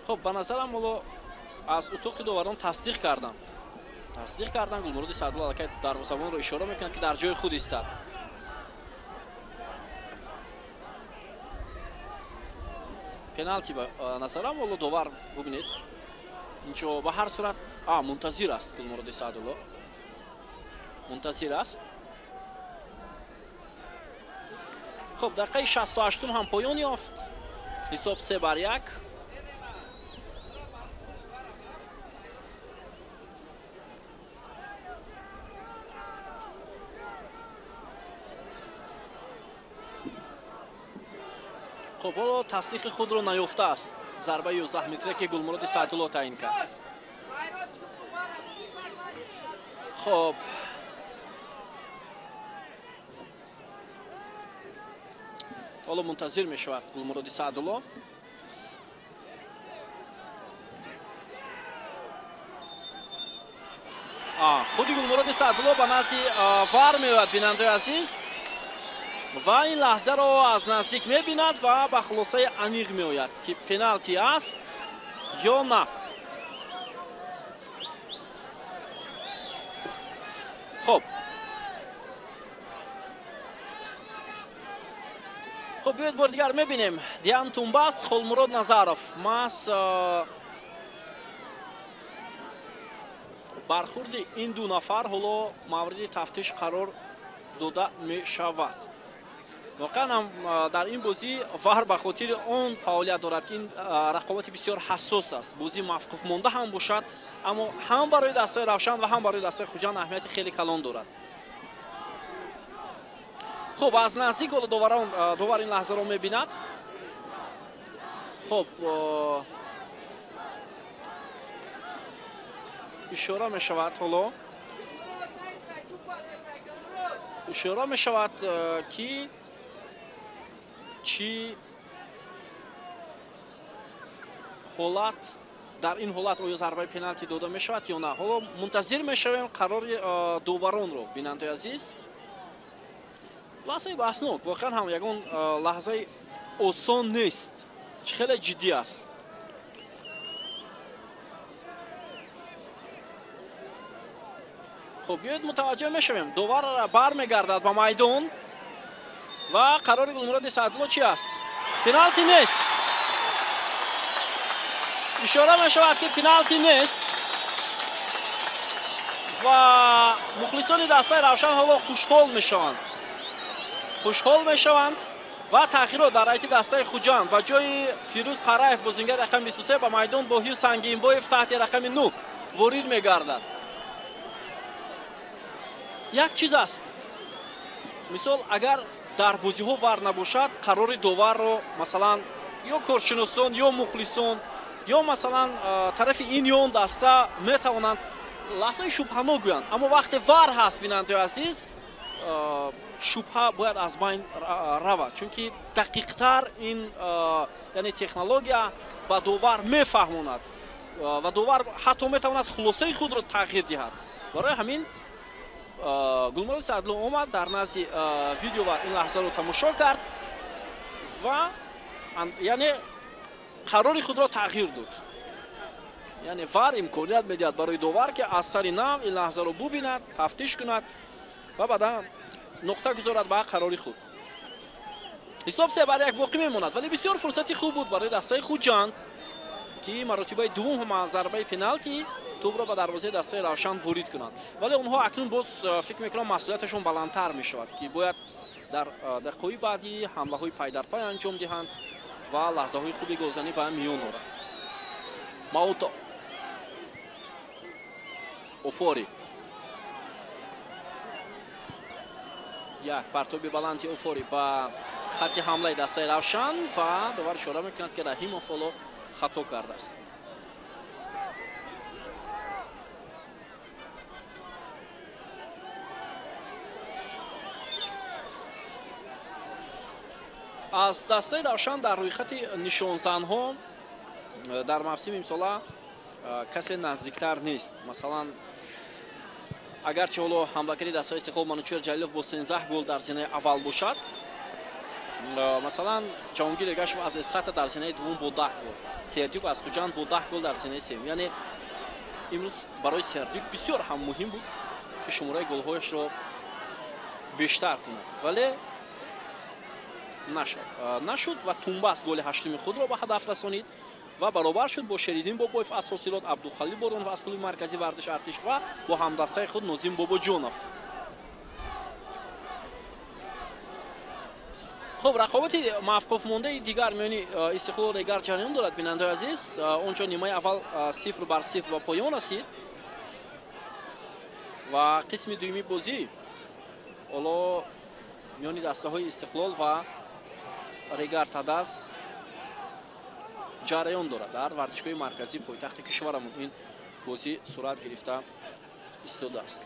Хуб, ба назарам ҳоло аз утоқи доварон тасдиқ карданд. Тасдиқ карданд. Гулмуроди Саъдулло аллакай дарвозабонро ишора мекунад, ки дар ҷои худ истад. Пеналти ба назарам ҳоло довар бубинед. Инҷо ба ҳар сурат мунтазир аст Гулмуроди Саъдулло. Мунтазир аст. Хуб, дақиқаи 68 ҳам поён ёфт. Ҳисоб 3-1. Хуб, ҳоло тасдиқи худро наёфтааст зарбаи 11 метре, ки Гулмуроди Саъдулло таъин кард. Хуб, ҳоло мунтазир мешавад Гулмуроди Саъдулло. Худи Гулмуроди Саъдулло ба назди вар меояд, бинандаи азиз, ва ин лаҳзаро аз наздик мебинад ва ба хулосаи аниқ меояд, ки пеналти аст ё на. Хуб, хуб, биёед бори дигар мебинем. Диан Тумбас, Холмурод Назаров. Маҳз бархурди ин ду нафар ҳоло мавриди тафтиш қарор дода мешавад. Воқеан ҳам дар ин бозӣ вар ба хотири он фаъолият дорад, ки ин рақобати бисёр ҳассос аст. Бозӣ мавқуф монда ҳам бошад, аммо ҳам барои дастаи Равшан ва ҳам барои дастаи Хуҷанд аҳамияти хеле калон дорад. Хуб, аз наздик ҳоло довар ин лаҳзаро мебинад. Хуб, ишора мешавад ҳоло. Ишора мешавад, ки чӣ ҳолат дар ин ҳолат оё зарбаи пеналти дода мешавад ё на. Ҳоло мунтазир мешавем қарори доваронро, бинандаи азиз. Лаҳзаи баҳснок, воқеан ҳам ягон лаҳзаи осон нест, чӣ хеле ҷиддӣ аст. Хуб, биёед мутаваҷҷеҳ мешавем. Довар бармегардад ба майдон ва қарори Гулмуроди Саъдулло чӣ аст? Пеналти нест. Ишора мешавад, ки пеналти нест ва мухлисони дастаи Равшан ҳоло хушҳол мешаванд. Хушҳол мешаванд ва таъхирот дар ҳайати дастаи Хуҷанд ба ҷои Фирӯз Қараев, бозингари рақами 23, ба майдон Боҳир Сангинбоев таҳти рақами 9 ворид мегардад. Як чиз аст, мисол, агар дар бозиҳо вар набошад, қарори доварро масалан ё коршиносон, ё мухлисон, ё масалан тарафи ин ё он даста метавонанд лаҳзаи шубҳанок гӯянд. Аммо вақте вар ҳаст, бинандаи азиз, шубҳа бояд аз байн равад, чунки дақиқтар ин яъне технология ба довар мефаҳмонад ва довар ҳатто метавонад хулосаи худро тағйир диҳад. Барои ҳамин Гулмуроди Саъдулло омад дар назди видео ва ин лаҳзаро тамошо кард ва яъне қарори худро тағйир дод. Яъне вар имконият медиҳад барои довар, ки аз сари нав ин лаҳзаро бубинад, тафтиш кунад ва баъдан нуқта гузорад ба қарори худ. Ҳисоб 3-1 боқӣ мемонад, вале бисёр фурсати хуб буд барои дастаи Хуҷанд, ки маротибаи дуввум ҳам аз зарбаи пеналти тӯбро ба дарвозаи дастаи Равшан ворид кунанд. Вале онҳо акнун боз фикр мекунам масъулияташон баландтар мешавад, ки бояд дар дақиқаҳои баъдӣ ҳамлаҳои пайдарпай анҷом диҳанд ва лаҳзаҳои хуби голзанӣ ба миён орад. Мауто, Офори, як партоби баланди Офори ба хатти ҳамлаи дастаи Равшан ва довар ишора мекунад, ки Раҳимов ҳоло хато кардааст. Аз дастаи Равшан дар рӯйхати нишонзанҳо дар мавсими имсола касе наздиктар нест. Масалан, агарчи ҳоло ҳамлакари дастаи Истиқлол Манучер Ҷалилов бо 13 гол дар зинаи аввал бошад, масалан, Ҷаҳонгир Эргашев аз Эсхата дар зинаи дуввум бо 10 гол, Сердюк аз Хуҷанд бо 10 гол дар зинаи сеюм. Яъне имрӯз барои Сердюк бисёр ҳам муҳим буд, ки шумораи голҳояшро бештар кунад, вале нашуд ва Тумбас голи ҳаштуми худро ба ҳадаф расонид ва баробар шуд бо Шериддин Бобоев аз Ҳосилот, Абдухалил Боронов аз клуби марказии варзиш Артиш ва бо ҳамдастаи худ Нозим Бобоҷонов. Хуб, рақобати мавқуфмондаи дигар миёни Истиқлол Регар ҷараён дорад, бинандаои азиз. Он ҷо нимаи аввал 0-0 ба поён расид ва қисми дуюми бозӣ ҳоло миёни дастаҳои Истиқлол ва Регар Тадас ҷараён дорад. Дар варзишгоҳи марказии пойтахти кишварамон ин бозӣ сурат гирифта истодааст.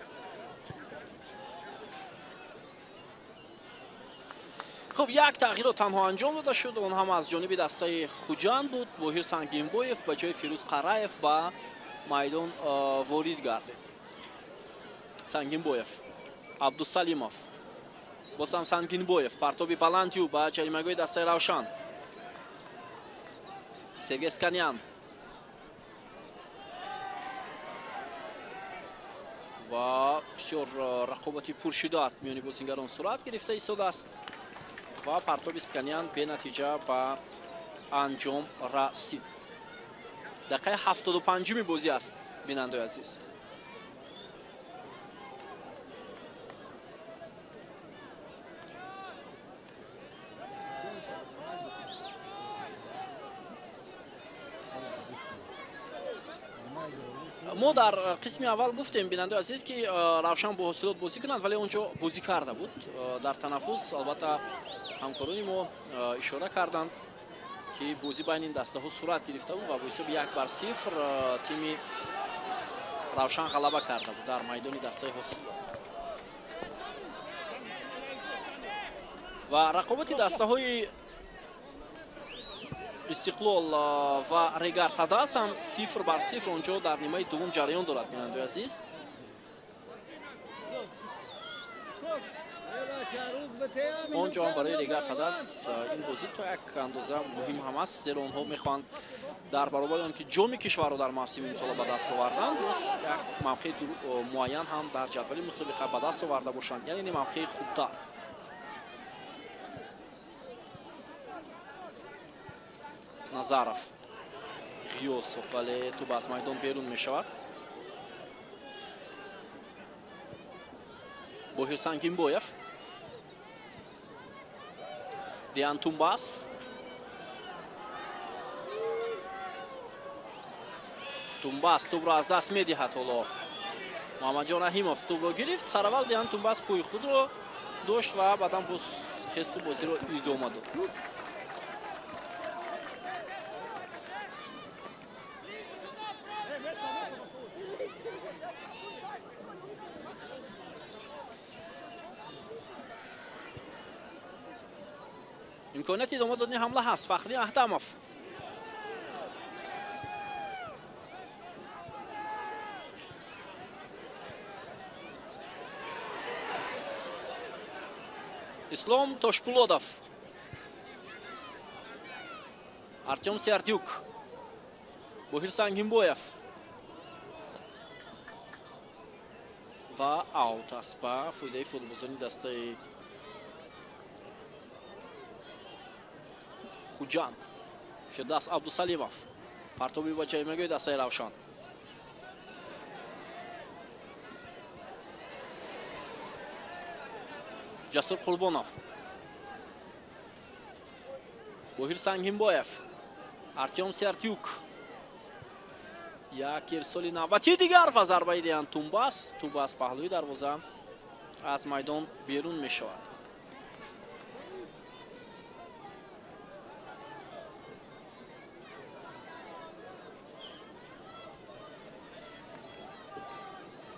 Хуб, як тағйирот танҳо анҷом дода шуд, он ҳам аз ҷониби дастаи Хуҷанд буд. Боҳир Сангинбоев ба ҷои Фирӯз Қараев ба майдон ворид гардид. Сангинбоев, Абдусалимов, боз ҳам Сангинбоев, партоби баландию ба ҷаримагоҳи дастаи Равшан. Сергей Сканян ва бисёр рақобати пуршиддат миёни бозингарон сурат гирифта истодааст ва партоби Сканян бенатиҷа ба анҷом расид. Дақиқаи 75-уми бозӣ аст, бинандаои азиз. Мо дар қисми аввал гуфтем, бинандаои азиз, ки Равшан бо Ҳосилот бозӣ кунанд, вале он ҷо бозӣ карда буд дар танаффус. Албатта, ҳамкорони мо ишора карданд, ки бозӣ байни ин дастаҳо сурат гирифта буд ва бо ҳисоби 1-0 тими Равшан ғалаба карда буд дар майдони дастаи Ҳосилот. Ва рақобати дастаҳои Истиқлол ва Регар Тадас ҳам 0-0 он ҷо дар нимаи дуввум ҷараён дорад, бинандаои азиз. Он ҷо ҳам барои Регар Тадас ин бозӣ то як андоза муҳим ҳам аст, зеро онҳо мехоҳанд дар баробари он ки ҷоми кишварро дар мавсими имсола ба даст оварданд, боз як мавқеи муайян ҳам дар ҷадвали мусобиқа ба даст оварда бошанд, яъне ин мавқеи хубтар. Назаров, Ғиёсов, вале тӯб аз майдон берун мешавад. Боҳир Сангинбоев, Диан Тумбас, Тумбас тӯбро аз даст медиҳад. Ҳоло Муҳаммадҷон Раҳимов тӯбро гирифт. Сараввал Диан Тумбас пӯи худро дошт ва баъдан боз хесту бозиро идома дод. Имконияти идома додани ҳамла ҳаст. Фахри Аҳтамов, Ислом Тошпулодов, Артем Сердюк, Боҳир Сангинбоев ва аут аст ба фоидаи футболбозони дастаи Хуҷанд. Фирдавс Абдусалимов, партоби ба ҷаримагоҳи дастаи Равшан. Ҷасур Қурбонов, Боҳир Сангинбоев, Артём Сертюк. Як ирсоли навбати дигар ва зарбаи Деян Тумбас. Тӯб аз паҳлӯи дарвоза аз майдон берун мешавад.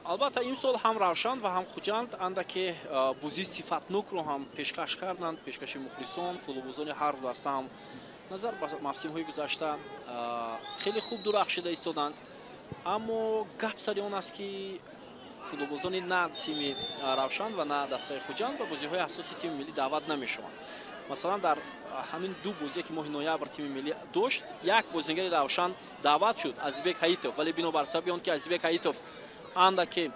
Албатта, имсол ҳам Равшан ва ҳам Хуҷанд андаке бозии сифатнокро ҳам пешкаш карданд, пешкаши мухлисон. Футболбозони ҳар ду даста ҳам назар ба мавсимҳои гузашта хеле хуб дурахшида истоданд, аммо гап сари он аст, ки футболбозони на тими Равшан ва на дастаи Хуҷанд ба бозиҳои асосии тими миллӣ даъват намешаванд. Масалан, дар ҳамин ду бозие, ки моҳи ноябр тими миллӣ дошт, як бозингари Равшан даъват шуд, Азизбек Ҳаитов, вале бинобар сабаби он ки Азизбек Ҳаитов андаке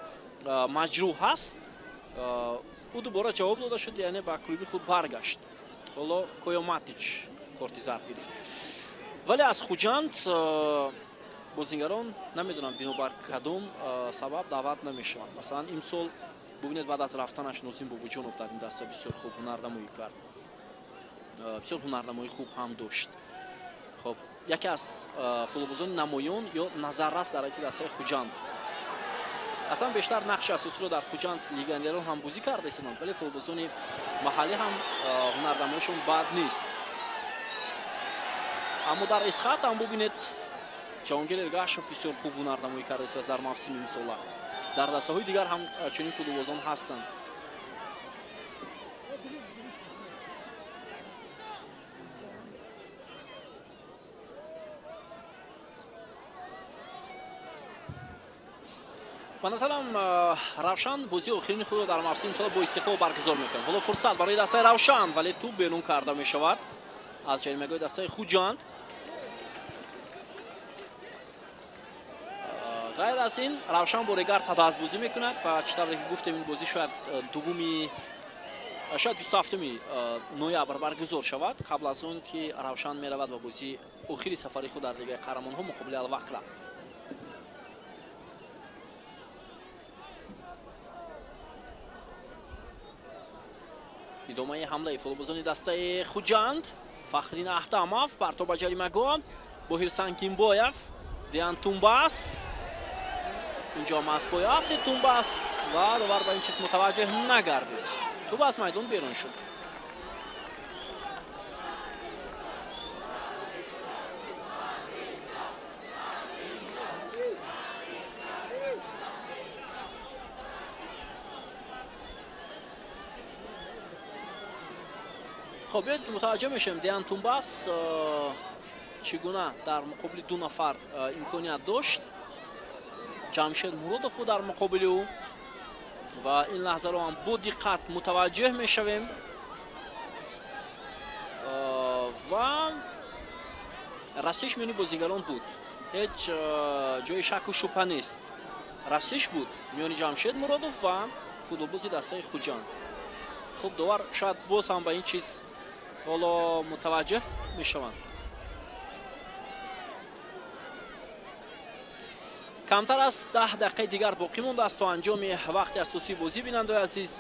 маҷрӯҳ ҳаст, ӯ дубора ҷавоб дода шуд, яъне ба клуби худ баргашт. Ҳоло Коё Матич корти зард гирифт. Вале аз Хуҷанд бозингарон намедонам бинобар кадом сабаб даъват намешаванд. Масалан, имсол бубинед, баъд аз рафтанаш Нозим Бобоҷонов дар ин даста бисёр хуб ҳунарнамоӣ кард, бисёр ҳунарнамоии хуб ҳам дошт. Хоб, яке аз футболбозони намоён ё назаррас дар ҳайати дастаи Хуҷанд. Аслан бештар нақши асосиро дар Хуҷанд легионерон ҳам бозӣ карда истоданд, вале футболбозони маҳаллӣ ҳам ҳунарнамоишон бад нест. Аммо дар Эсхат ҳам бубинед, Ҷаҳонгир Эргашев бисёр хуб ҳунарнамоӣ карда истодааст дар мавсими имсола. Дар дастаҳои дигар ҳам чунин футболбозон ҳастанд. Ба назарам, Равшан бозии охирини худро дар мавсими имсола бо Истиқлол баргузор мекунад. Ҳоло фурсат барои дастаи Равшан, вале тӯб берун карда мешавад аз ҷаримагоҳи дастаи Хуҷанд. Ғайр аз ин, Равшан бо Регар тадазбозӣ мекунад ва чӣ тавре ки гуфтем, ин бозӣ шояд дуввуми, шояд 27 ноябр баргузор шавад, қабл аз он ки Равшан меравад ба бозии охири сафари худ дар Лигаи қаҳрамонҳо муқобили Алвақра. Идомаи ҳамлаи футболбозони дастаи Хуҷанд. Фахриддин Аҳтамов партоб ба ҷаримагоҳ, Боҳир Сангинбоев, Деян Тумбас. Инҷо маспои афти Тумбас ва довар ба ин чиз мутаваҷҷеҳ нагардид. Тӯб аз майдон берун шуд. Хоб, биёед мутаваҷҷеҳ мешавем, Деян Тумбас чӣ гуна дар муқобили ду нафар имконият дошт. Ҷамшед Муродов буд дар муқобили ӯ ва ин лаҳзаро ҳам бо диққат мутаваҷҷеҳ мешавем ва расиш миёни бозигарон буд, ҳеҷ ҷои шаку шубҳа нест. Расиш буд миёни Ҷамшед Муродов ва футболбози дастаи Хуҷанд. Хуб, довар шояд боз ҳам ба ин чиз ҳоло мутаваҷҷеҳ мешаванд. Камтар аз 10 дақиқаи дигар боқӣ мондааст то анҷоми вақти асосии бозӣ, бинандаои азиз.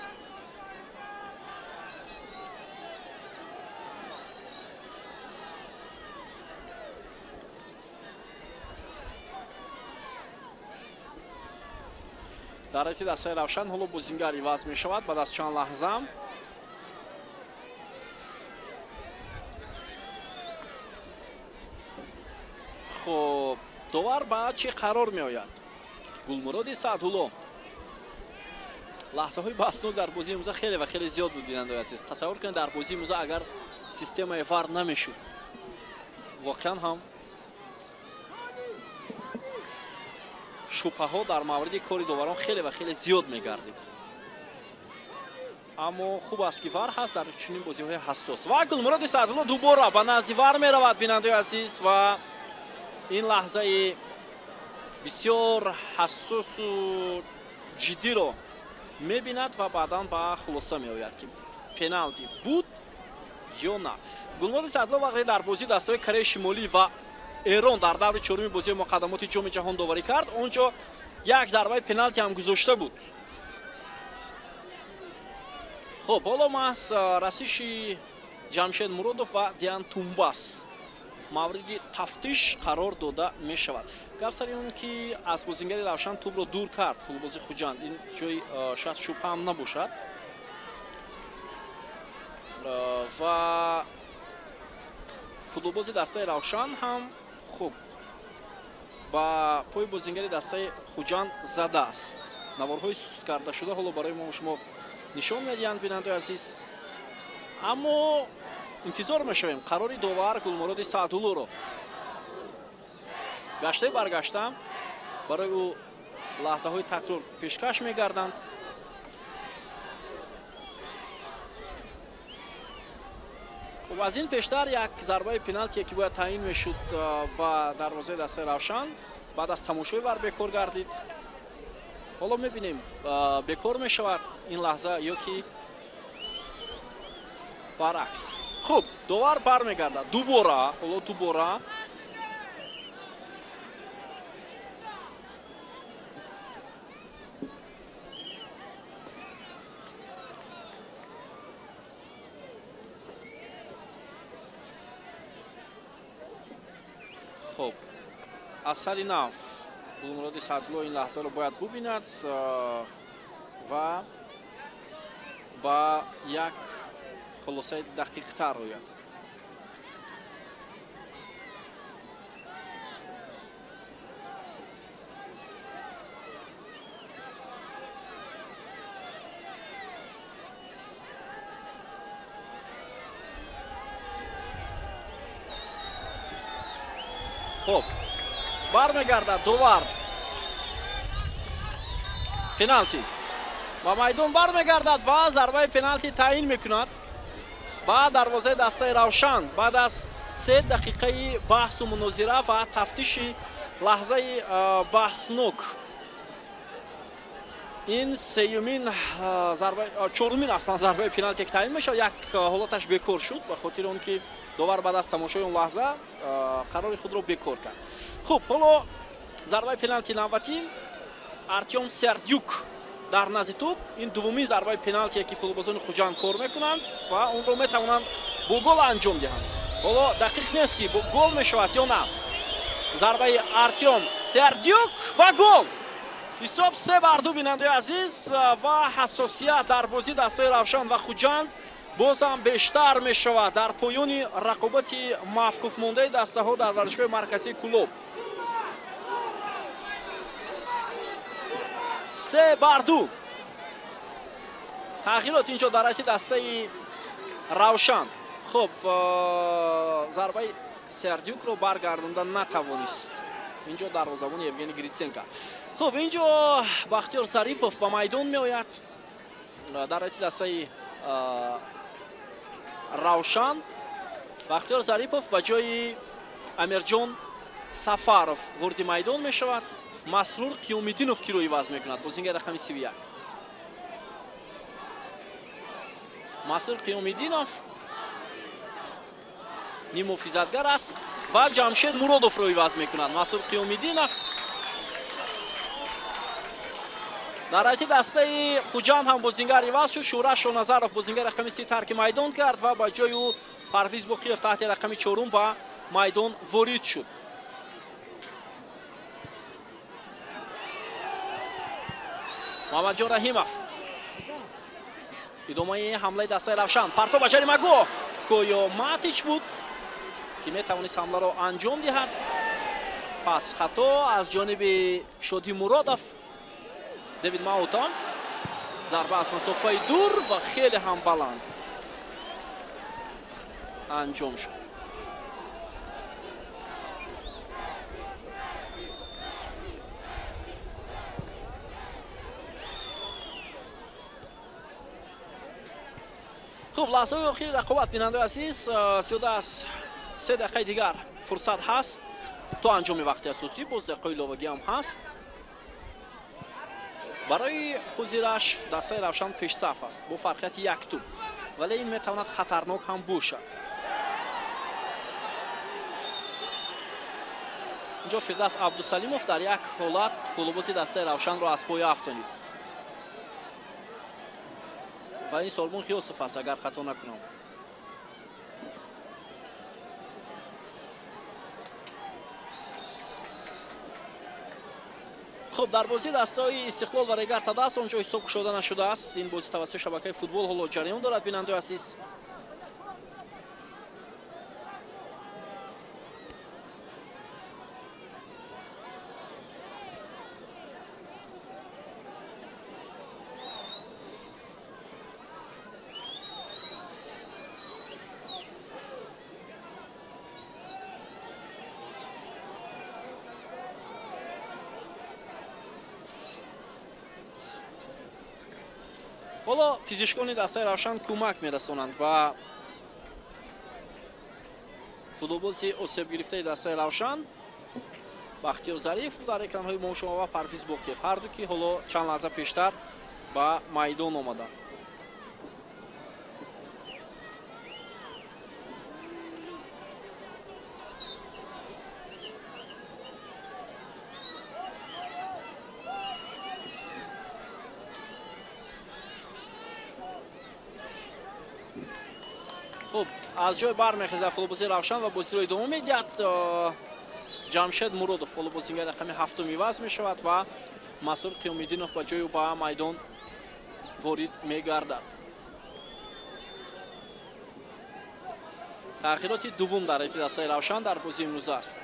Дар ҳайати дастаи Равшан ҳоло бозингар иваз мешавад баъд аз чанд лаҳза. Хуб, довар ба чӣ қарор меояд? Гулмуроди Саъдулло. Лаҳзаҳои баҳснок дар бозии имрӯза хеле ва хеле зиёд буд, бинандаои азиз. Тасаввур кунед, дар бозии имрӯза агар системаи вар намешуд, воқеан ҳам шубҳаҳо дар мавриди кори доварон хеле ва хеле зиёд мегардид. Аммо хуб аст, ки вар ҳаст дар чунин бозиҳои ҳассос. Ва Гулмуроди Саъдулло дубора ба назди вар меравад, бинандаои азиз, ва ин лаҳзаи бисёр ҳассосу ҷиддиро мебинад ва баъдан ба хулоса меояд, ки пеналти буд ё на. Гулмуроди Саъдулло вақте дар бозии дастаҳои Кореяи Шимолӣ ва Эрон дар даври чоруми бозии муқаддамоти Ҷоми ҷаҳон доварӣ кард, он ҷо як зарбаи пеналти ҳам гузошта буд. Хуб, ҳоло маҳз расиши Ҷамшед Муродов ва Диан Тумбас мавриди тафтиш қарор дода мешавад. Гап сари он ки аз бозингари Равшан тӯбро дур кард футболбози Хуҷанд, ин ҷои шояд шубҳа ҳам набошад ва футболбози дастаи Равшан ҳам хуб ба пои бозингари дастаи Хуҷанд задааст. Наворҳои суст карда шуда ҳоло барои мо шумо нишон медиҳанд, бинандаи азиз. Аммо интизор мешавем қарори довар Гулмуроди Саъдуллоро. Гаштаи баргашта барои ӯ лаҳзаҳои такрор пешкаш мегарданд. Хуб, аз ин пештар як зарбаи пеналте ки бояд таъин мешуд ба дарвозаи дастаи Равшан, баъд аз тамошои вар бекор гардид. Ҳоло мебинем бекор мешавад ин лаҳза ё ки баръакс. Хуб, довар бармегардад дубора, ҳоло дубора. Хуб, аз сари нав Гулмуроди Саъдулло ин лаҳзаро бояд бубинад ва ба як хулосаи дақиқтар ояд. Хуб, бармегардад довар. Пеналти ба майдон бармегардад ва зарбаи пеналти таъин мекунад ба дарвозаи дастаи Равшан баъд аз 3 дақиқаи баҳсу мунозира ва тафтиши лаҳзаи баҳснок. Ин сеюмин зарба, чорумин аслан зарбаи пеналте ки таъин мешавад. Як ҳолаташ бекор шуд ба хотири он ки довар баъд аз тамошои он лаҳза қарори худро бекор кард. Хуб, ҳоло зарбаи пеналти навбатӣ Артём Сердюк дар назди тӯб. Ин дуввумин зарбаи пеналтие ки футболбозони Хуҷанд кор мекунанд ва онро метавонанд бо гол анҷом диҳанд. Ҳоло дақиқ нест ки бо гол мешавад ё на. Зарбаи Артём Сердюк ва гол! Ҳисоб 3-2, бинандаи азиз, ва ҳассосият дар бозӣ дастаи Равшан ва Хуҷанд боз ҳам бештар мешавад дар поёни рақобати мавқуфмондаи дастаҳо дар варзишгоҳи марказии Кӯлоб. 3-2. Тағйирот инҷо дар ҳайати дастаи Равшан. Хуб, зарбаи Сердюкро баргардонда натавонист инҷо дарвозабони Евгений Гриценко. Хуб, инҷо Бахтиёр Зарипов ба майдон меояд дар ҳайати дастаи Равшан. Бахтиёр Зарипов ба ҷои Амирҷон Сафаров ворди майдон мешавад. Масрур Қиёмиддинов киро иваз мекунад, бозингари рақами 31. Масрур Қиёмиддинов ниммуҳофизатгар аст ва Ҷамшед Муродовро иваз мекунад. Масрур Қиёмиддинов дар ҳайати дастаи Хуҷанд ҳам бозингар иваз шуд. Шӯра Шоназаров бозингари рақами 3 тарки майдон кард ва ба ҷои ӯ Парвиз Боқиев таҳти рақами 4 ба майдон ворид шуд. Муҳаммадҷон Раҳимов. Идомаи ҳамлаи дастаи Равшан. Партов ба ҷаримагоҳ. Коё Матич буд ки метавонист ҳамларо анҷом диҳад. Пас хато аз ҷониби Шоди Муродов. Дэвид Маута. Зарба аз масофаи дур ва хеле ҳам баланд анҷом шуд. Хуб, лаҳзаҳои охири рақобат, бинандаи азиз, зиёда аз 3 дақиқаи дигар фурсат ҳаст то анҷоми вақти асосӣ. Боз дақиқаи иловагӣ ҳам ҳаст. Барои ҳузираш дастаи Равшан пешсаф аст бо фарқияти як тӯб, вале ин метавонад хатарнок ҳам бошад. Инҷо Фирдавс Абдусалимов дар як ҳолат футболбози дастаи Равшанро аз пой афтонид ва ин Солмон Ғиёсов аст, агар хато накунам. Хуб, дар бозии дастаҳои Истиқлол ва Регар Тадас он ҷо ҳисоб кушода нашудааст. Ин бозӣ тавассути шабакаи футбол ҳоло ҷараён дорад, бинандаи азиз. Ҳоло пизишкони дастаи Равшан кӯмак мерасонанд ба футболбози осебгирифтаи дастаи Равшан Бахтиёр Зариф дар экранҳои мо шумо ва Парвиз Боқиев, ҳарду ки ҳоло чанд лаҳза пештар ба майдон омаданд. Хуб, аз ҷой бармехезад футболбози Равшан ва бозиро идома медиҳад. Ҷамшед Муродов футболбозингари рақами ҳафтум иваз мешавад ва Масур Қиёмиддинов ба ҷои ӯ ба майдон ворид мегардад. Тағйироти дуввум дар ҳайати дастаи Равшан дар бозии имрӯза аст.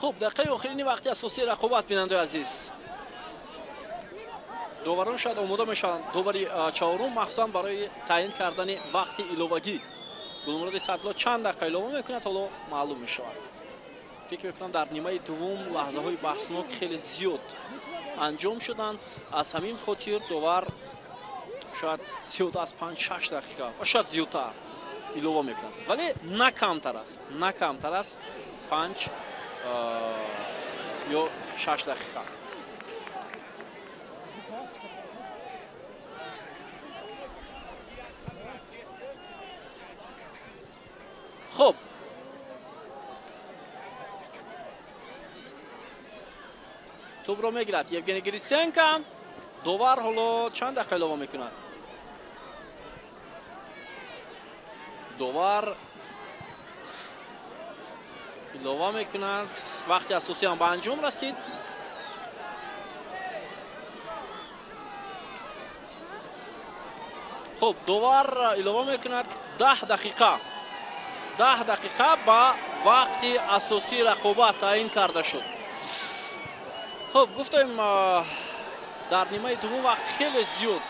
Хуб, дақиқаи охирини вақти асосии рақобат, бинандаи азиз. Доварон шояд омода мешаванд. Довари чаҳорум махсусан барои таъин кардани вақти иловагӣ. Гулмуроди Саъдулло чанд дақиқа илова мекунад, ҳоло маълум мешавад. Фикр мекунам дар нимаи дуввум лаҳзаҳои баҳснок хеле зиёд анҷом шуданд. Аз ҳамин хотир довар шояд зиёд аз 5-6 дақиқа ва шояд зиёдтар илова мекунад, вале на камтар аст, на камтар аз 5 ё 6 дақиқа. Хуб, тӯбро мегирад Евгений Гриценко. Довар ҳоло чанд дақиқа илова мекунад? Довар илова мекунад. Вақти асосӣ ҳам ба анҷом расид. Хуб, довар илова мекунад 10 дақиқа. 10 дақиқа ба вақти асосии рақобат таъин карда шуд. Хуб, гуфтем дар нимаи дуввум вақт хеле зиёд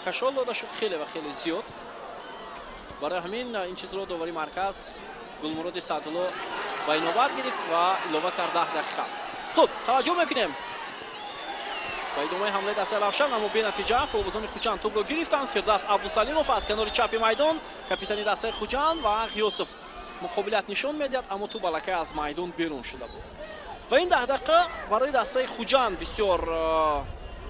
кашол дода шуд, хеле ва хеле зиёд. Барои ҳамин ин чизро довари марказ Гулмуроди Саъдулло ба инобат гирифт ва илова кард 10 дақиқа. Хуб, таваҷҷӯҳ мекунем ба идомаи ҳамлаи дастаи Равшан, аммо бенатиҷа. Футболбозони Хуҷанд тӯбро гирифтанд. Фирдавс Абдусалимов аз канори чапи майдон, капитани дастаи Хуҷанд, ва Ғиёсов муқобилият нишон медиҳад, аммо тӯб аллакай аз майдон берун шуда буд. Ва ин 10 дақиқа барои дастаи Хуҷанд бисёр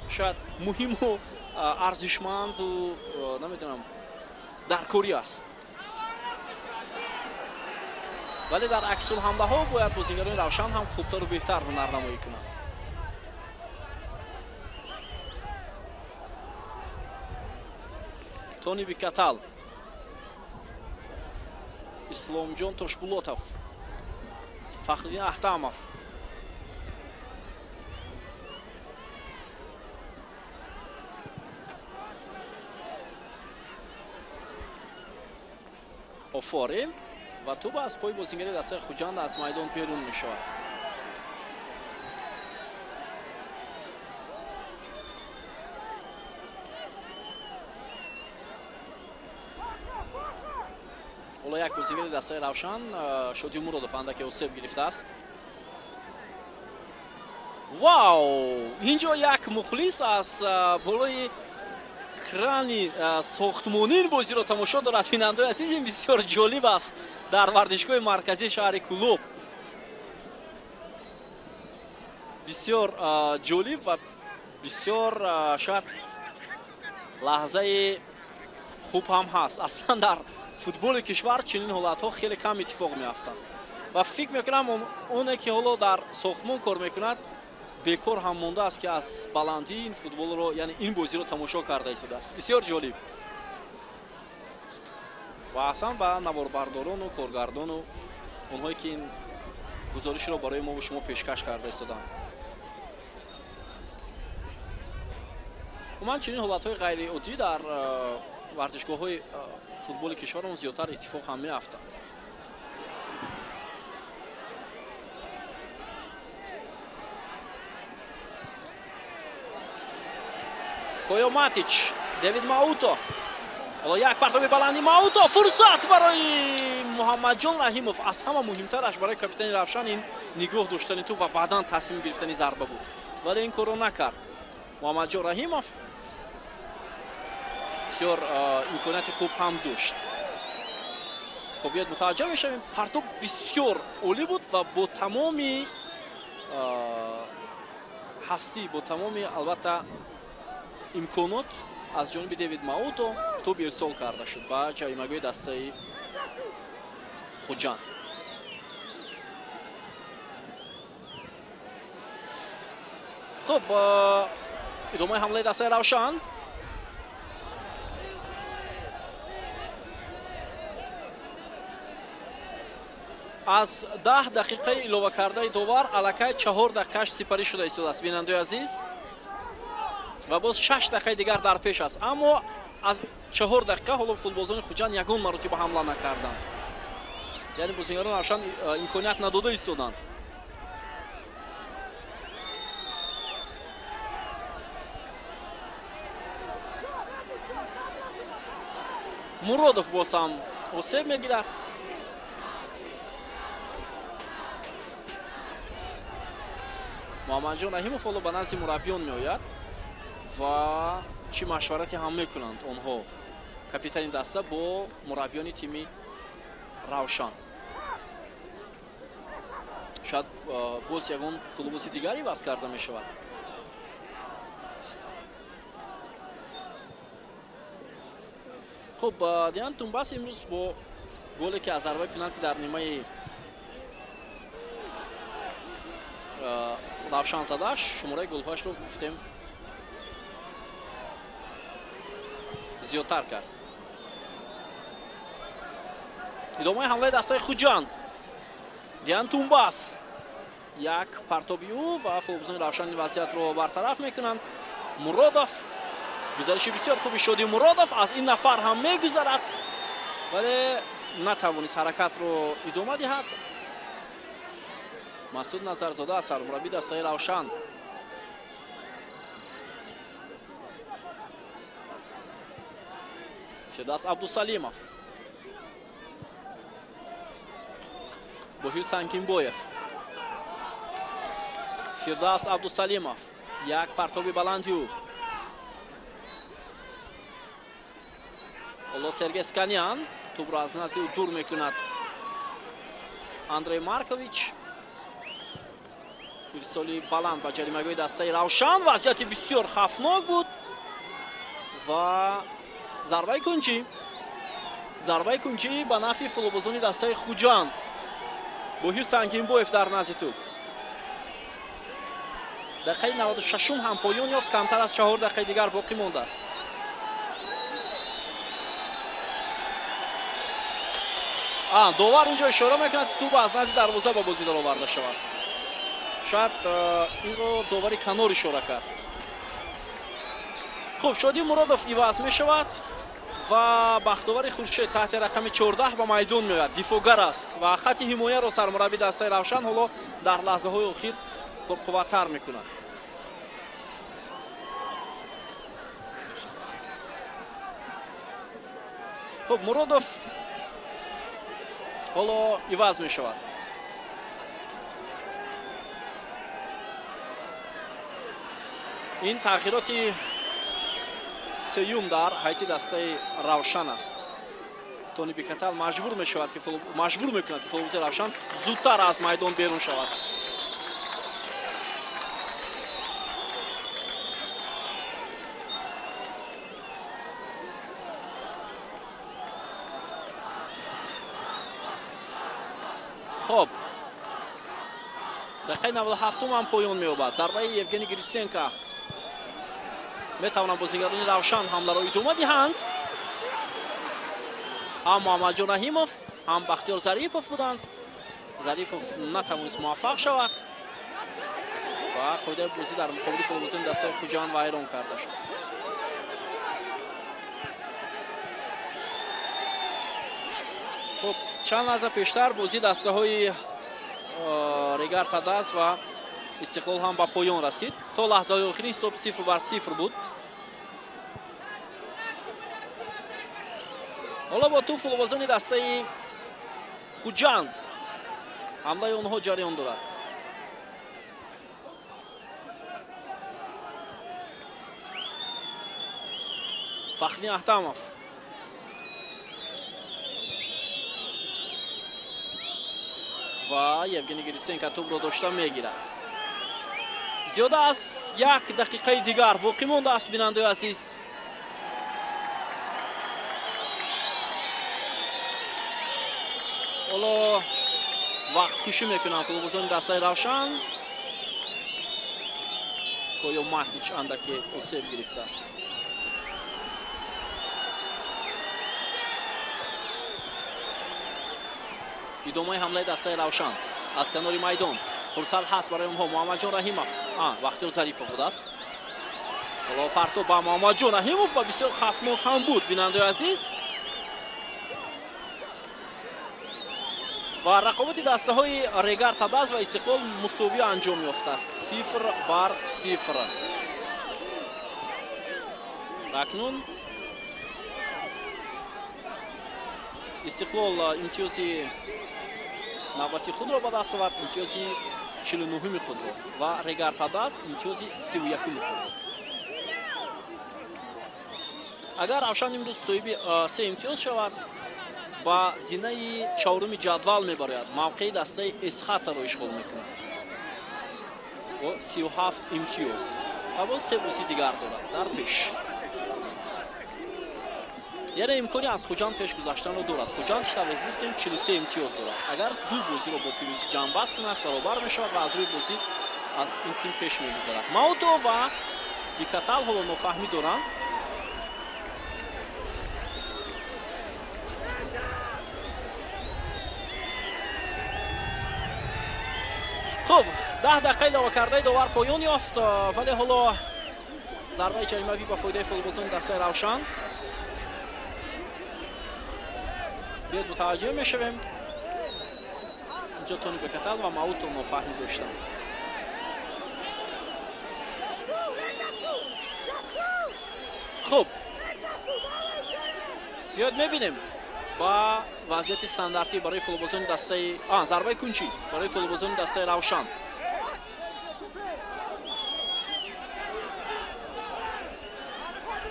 шояд муҳиму арзишманду намедонам даркорӣ аст. Вале дар аксулҳамлаҳо бояд бозигарони Равшан ҳам хубтару беҳтар ҳунарнамоӣ кунанд. Тони Бикатал, Исломҷон Тошбулотов, Фахриддин Аҳтамов. Офори ва тӯб аз пои бозингари дастаи Хуҷанд аз майдон берун мешавад. Ҳоло як бозингари дастаи Равшан Шоди Муродов андаке осеб гирифтааст. Вау! Инҷо як мухлис аз болои крани сохтмонин бозиро тамошо дорад. Бинандаои азиз, ин бисёр ҷолиб аст дар варзишгоҳи марказии шаҳри Кӯлоб. Бисёр ҷолиб ва бисёр шояд лаҳзаи хуб ҳам ҳаст. Аслан дар футболи кишвар чунин ҳолатҳо хеле кам иттифоқ меафтанд ва фикр мекунам оне ки ҳоло дар сохтмон кор мекунад бекор ҳам мондааст ки аз баландӣ ин футболро, яъне ин бозиро тамошо карда истодааст. Бисёр ҷолиб ва аслан ба наворбардорону коргардону онҳое ки ин гузоришро барои мо шумо пешкаш карда истоданд. Умуман чунин ҳолатҳои ғайриоддӣ дар варзишгоҳҳои футболи кишварамон зиёдтар иттифоқ ҳам меафтад. Коё Матич, Дэвид Мауто. Ҳоло як партоби баланди Мауто, фурсат барои Муҳаммадҷон Раҳимов. Аз ҳама муҳимтараш барои капитани Равшан ин нигоҳ доштани тӯп ва баъдан тасмим гирифтани зарба буд, вале ин корро накард. Муҳаммадҷон Раҳимов бисёр имконияти хуб ҳам дошт. Хоб, биёед мутаваҷҷӯҳ мешавем. Партоб бисёр олӣ буд ва бо тамоми ҳастӣ, бо тамоми албатта имконот аз ҷониби Дэвид Мауто тӯп ирсол карда шуд ба ҷаримагоҳи дастаи Хуҷанд. Хуб, идомаи ҳамлаи дастаи Равшан. Аз 10 дақиқаи иловакардаи довар аллакай 4 дақиқааш сипарӣ шуда истодааст, бинандаи азиз, ва боз 6 дақиқаи дигар дар пеш аст. Аммо аз 4 дақиқа ҳоло футболзони Хуҷанд ягон маротиба ҳамла накарданд, яъне бозигарон Равшан имконият надода истоданд. Муродов боз ҳам осеб мегирад. Муҳаммадҷон Раҳимов ҳоло ба назди мураббиён меояд ва чӣ машварате ҳам мекунанд онҳо, капитани даста бо мураббиёни тими Равшан. Шояд боз ягон футболбози дигар иваз карда мешавад. Хуб, Диан Тумбас имрӯз бо голе ки аз зарбаи пеналти дар нимаи Равшан задаш, шумораи голҳояшро гуфтем зиёдтар кард. Идомаи ҳамлаи дастаи Хуҷанд. Диан Тумбас, як партоби ӯ ва футболбозони Равшан ин вазъиятро бартараф мекунанд. Муродов, гузариши бисёр хуби Шоди Муродов аз ин нафар ҳам мегузарад, вале натавонист ҳаракатро идома диҳад. Масуд Назарзода, сармурабби дастаи Равшан. Фирдавс Абдусалимов, Боҳир Сангинбоев, Фирдавс Абдусалимов, як партоби баланди ӯ. Ҳоло Сергей Сканян тӯбро аз назди ӯ дур мекунад. Андрей Маркович, ирсоли баланд ба ҷаримагоҳи дастаи Равшан. Вазъияти бисёр хавфнок буд ва зарбаи кунҷӣ. Зарбаи кунҷӣ ба нафъи футболбозони дастаи Хуҷанд. Боҳир Сангинбоев дар назди тӯп. Дақиқаи 96 ҳам поён ёфт, камтар аз 4 дақиқаи дигар боқӣ мондааст. Довар инҷо ишора мекунад, ки тӯп аз назди дарвоза ба бозӣ дароварда шавад. Шояд инро довари канор ишора кард. Хуб, Шоди Муродов иваз мешавад ва Бахтовари Хуршед таҳти рақами 14 ба майдон меояд. Дифоъгар аст ва хати ҳимояро сармурабби дастаи Равшан ҳоло дар лаҳзаҳои охир пурқувваттар мекунад. Хуб, Муродов ҳоло иваз мешавад. Ин тағйироти сеюм дар ҳайати дастаи Равшан аст. Тони Бикатал маҷбур мешавад ки маҷбур мекунад ки футболбози Равшан зудтар аз майдон берун шавад. Хоб, дақиқаи 97 ҳам поён меёбад. Зарбаи Евгений Гриценко. Метавонанд бозигарони Равшан ҳамларо идома диҳанд. Ҳам Муҳаммадҷон Раҳимов, ҳам Бахтиёр Зарипов буданд. Зарипов натавонист муваффақ шавад ва қоидаи бозӣ дар муқобили футболбозони дастаи Хуҷанд вайрон карда шуд. Хуб, чанд лаҳза пештар бозии дастаҳои Регар Тадаз ва Истиқлол ҳам ба поён расид. То лаҳзаҳои охирин ҳисоб 0-0 буд. Ҳоло бо ту футболбозони дастаи Хуҷанд ҳамлаи онҳо ҷараён дорад. Фахриддин Аҳтамов. Ва Евгений Гриценко тӯбро дошта мегирад. Зиёда аз як дақиқаи дигар боқӣ мондааст, бинандаи азиз. Ҳоло вақткушӣ мекунанд футболбозони дастаи Равшан. Коё Матич андаке осеб гирифтааст. Идомаи ҳамлаи дастаи Равшан аз канори майдон. Фурсат ҳаст барои онҳо. Муҳаммадҷон Раҳимов, Бахтиёр Зарипов будааст. Ҳоло партоб ба Муҳаммадҷон Раҳимов ва бисёр хавфнок ҳам буд, бинандаи азиз. Ва рақобати дастаҳои Регар Тадаз ва Истиқлол мусовӣ анҷом ёфтааст. 0-0. Акнун Истиқлол имтиёзи навбати худро ба даст овард, имтиёзи 49-уми худро, ва Регар Тадаз имтиёзи 31-уми худро. Агар Равшан имрӯз соҳиби 3 имтиёз шавад, ба зинаи 4-уми ҷадвал мебарояд. Мавқеи дастаи Эсхатаро ишғол мекунад бо 37 имтиёз ва боз 3 бозӣ дигар дорад дар пеш. Яъне имкони аз Хуҷанд пеш гузаштанро дорад. Хуҷанд, чӣ гуфтем, 43 имтиёз дорад. Агар ду бозиро бо пирӯзӣ ҷамъбаст кунад, баробар мешавад ва аз рӯи бозӣ аз ин тим пеш мегузарад. Мауто ва Дикатал ҳоло нофаҳмӣ доранд. Хуб, 10 дақиқаи иловакардаи довар поён ёфт, вале ҳоло зарбаи ҷаримавӣ ба фоидаи футболбозони дастаи Равшан. Биёд мутаваҷҷеҳ мешавем. Инҷо Тони Бекатал ва Мауто нофаҳмӣ доштанд. Хуб, биёд мебинем ба вазъияти стандартӣ барои футболбозони дастаи зарбаи кунчӣ барои футболбозони дастаи Равшан.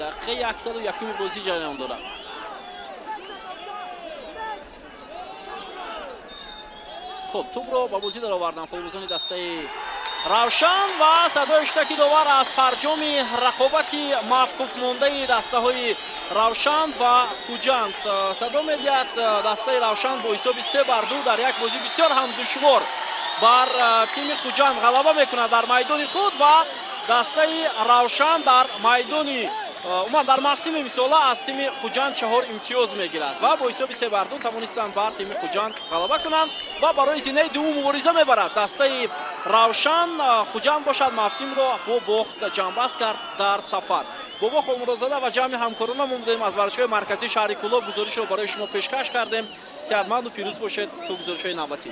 Дақиқаи 101-уми бозӣ ҷараён дорад. Хуб, тӯбро ба бозӣ дароварданд футболбозони дастаи Равшан ва садои штаки довар аз фарҷоми рақобати мавқуфмондаи дастаҳои Равшан ва Хуҷанд садо медиҳад. Дастаи Равшан бо ҳисоби 3-2 дар як бозӣ бисёр ҳам душвор бар тими Хуҷанд ғалаба мекунад дар майдони худ ва дастаи Равшан дар майдони умуман дар мавсими мисола аз тими Хуҷанд 4 имтиёз мегирад ва бо ҳисоби 3-2 тавонистанд бар тими Хуҷанд ғалаба кунанд ва барои зинаи дуввум мубориза мебарад дастаи Равшан. Хуҷанд бошад мавсимро бо бохт ҷамъбаст кард дар сафар. Бобо Холмуродзода ва ҷамъи ҳамкоронамон будем аз варзишгоҳи марказии шаҳри Кӯлоб. Гузоришро барои шумо пешкаш кардем. Сеҳатманду пирӯз бошед то гузоришҳои навбатӣ.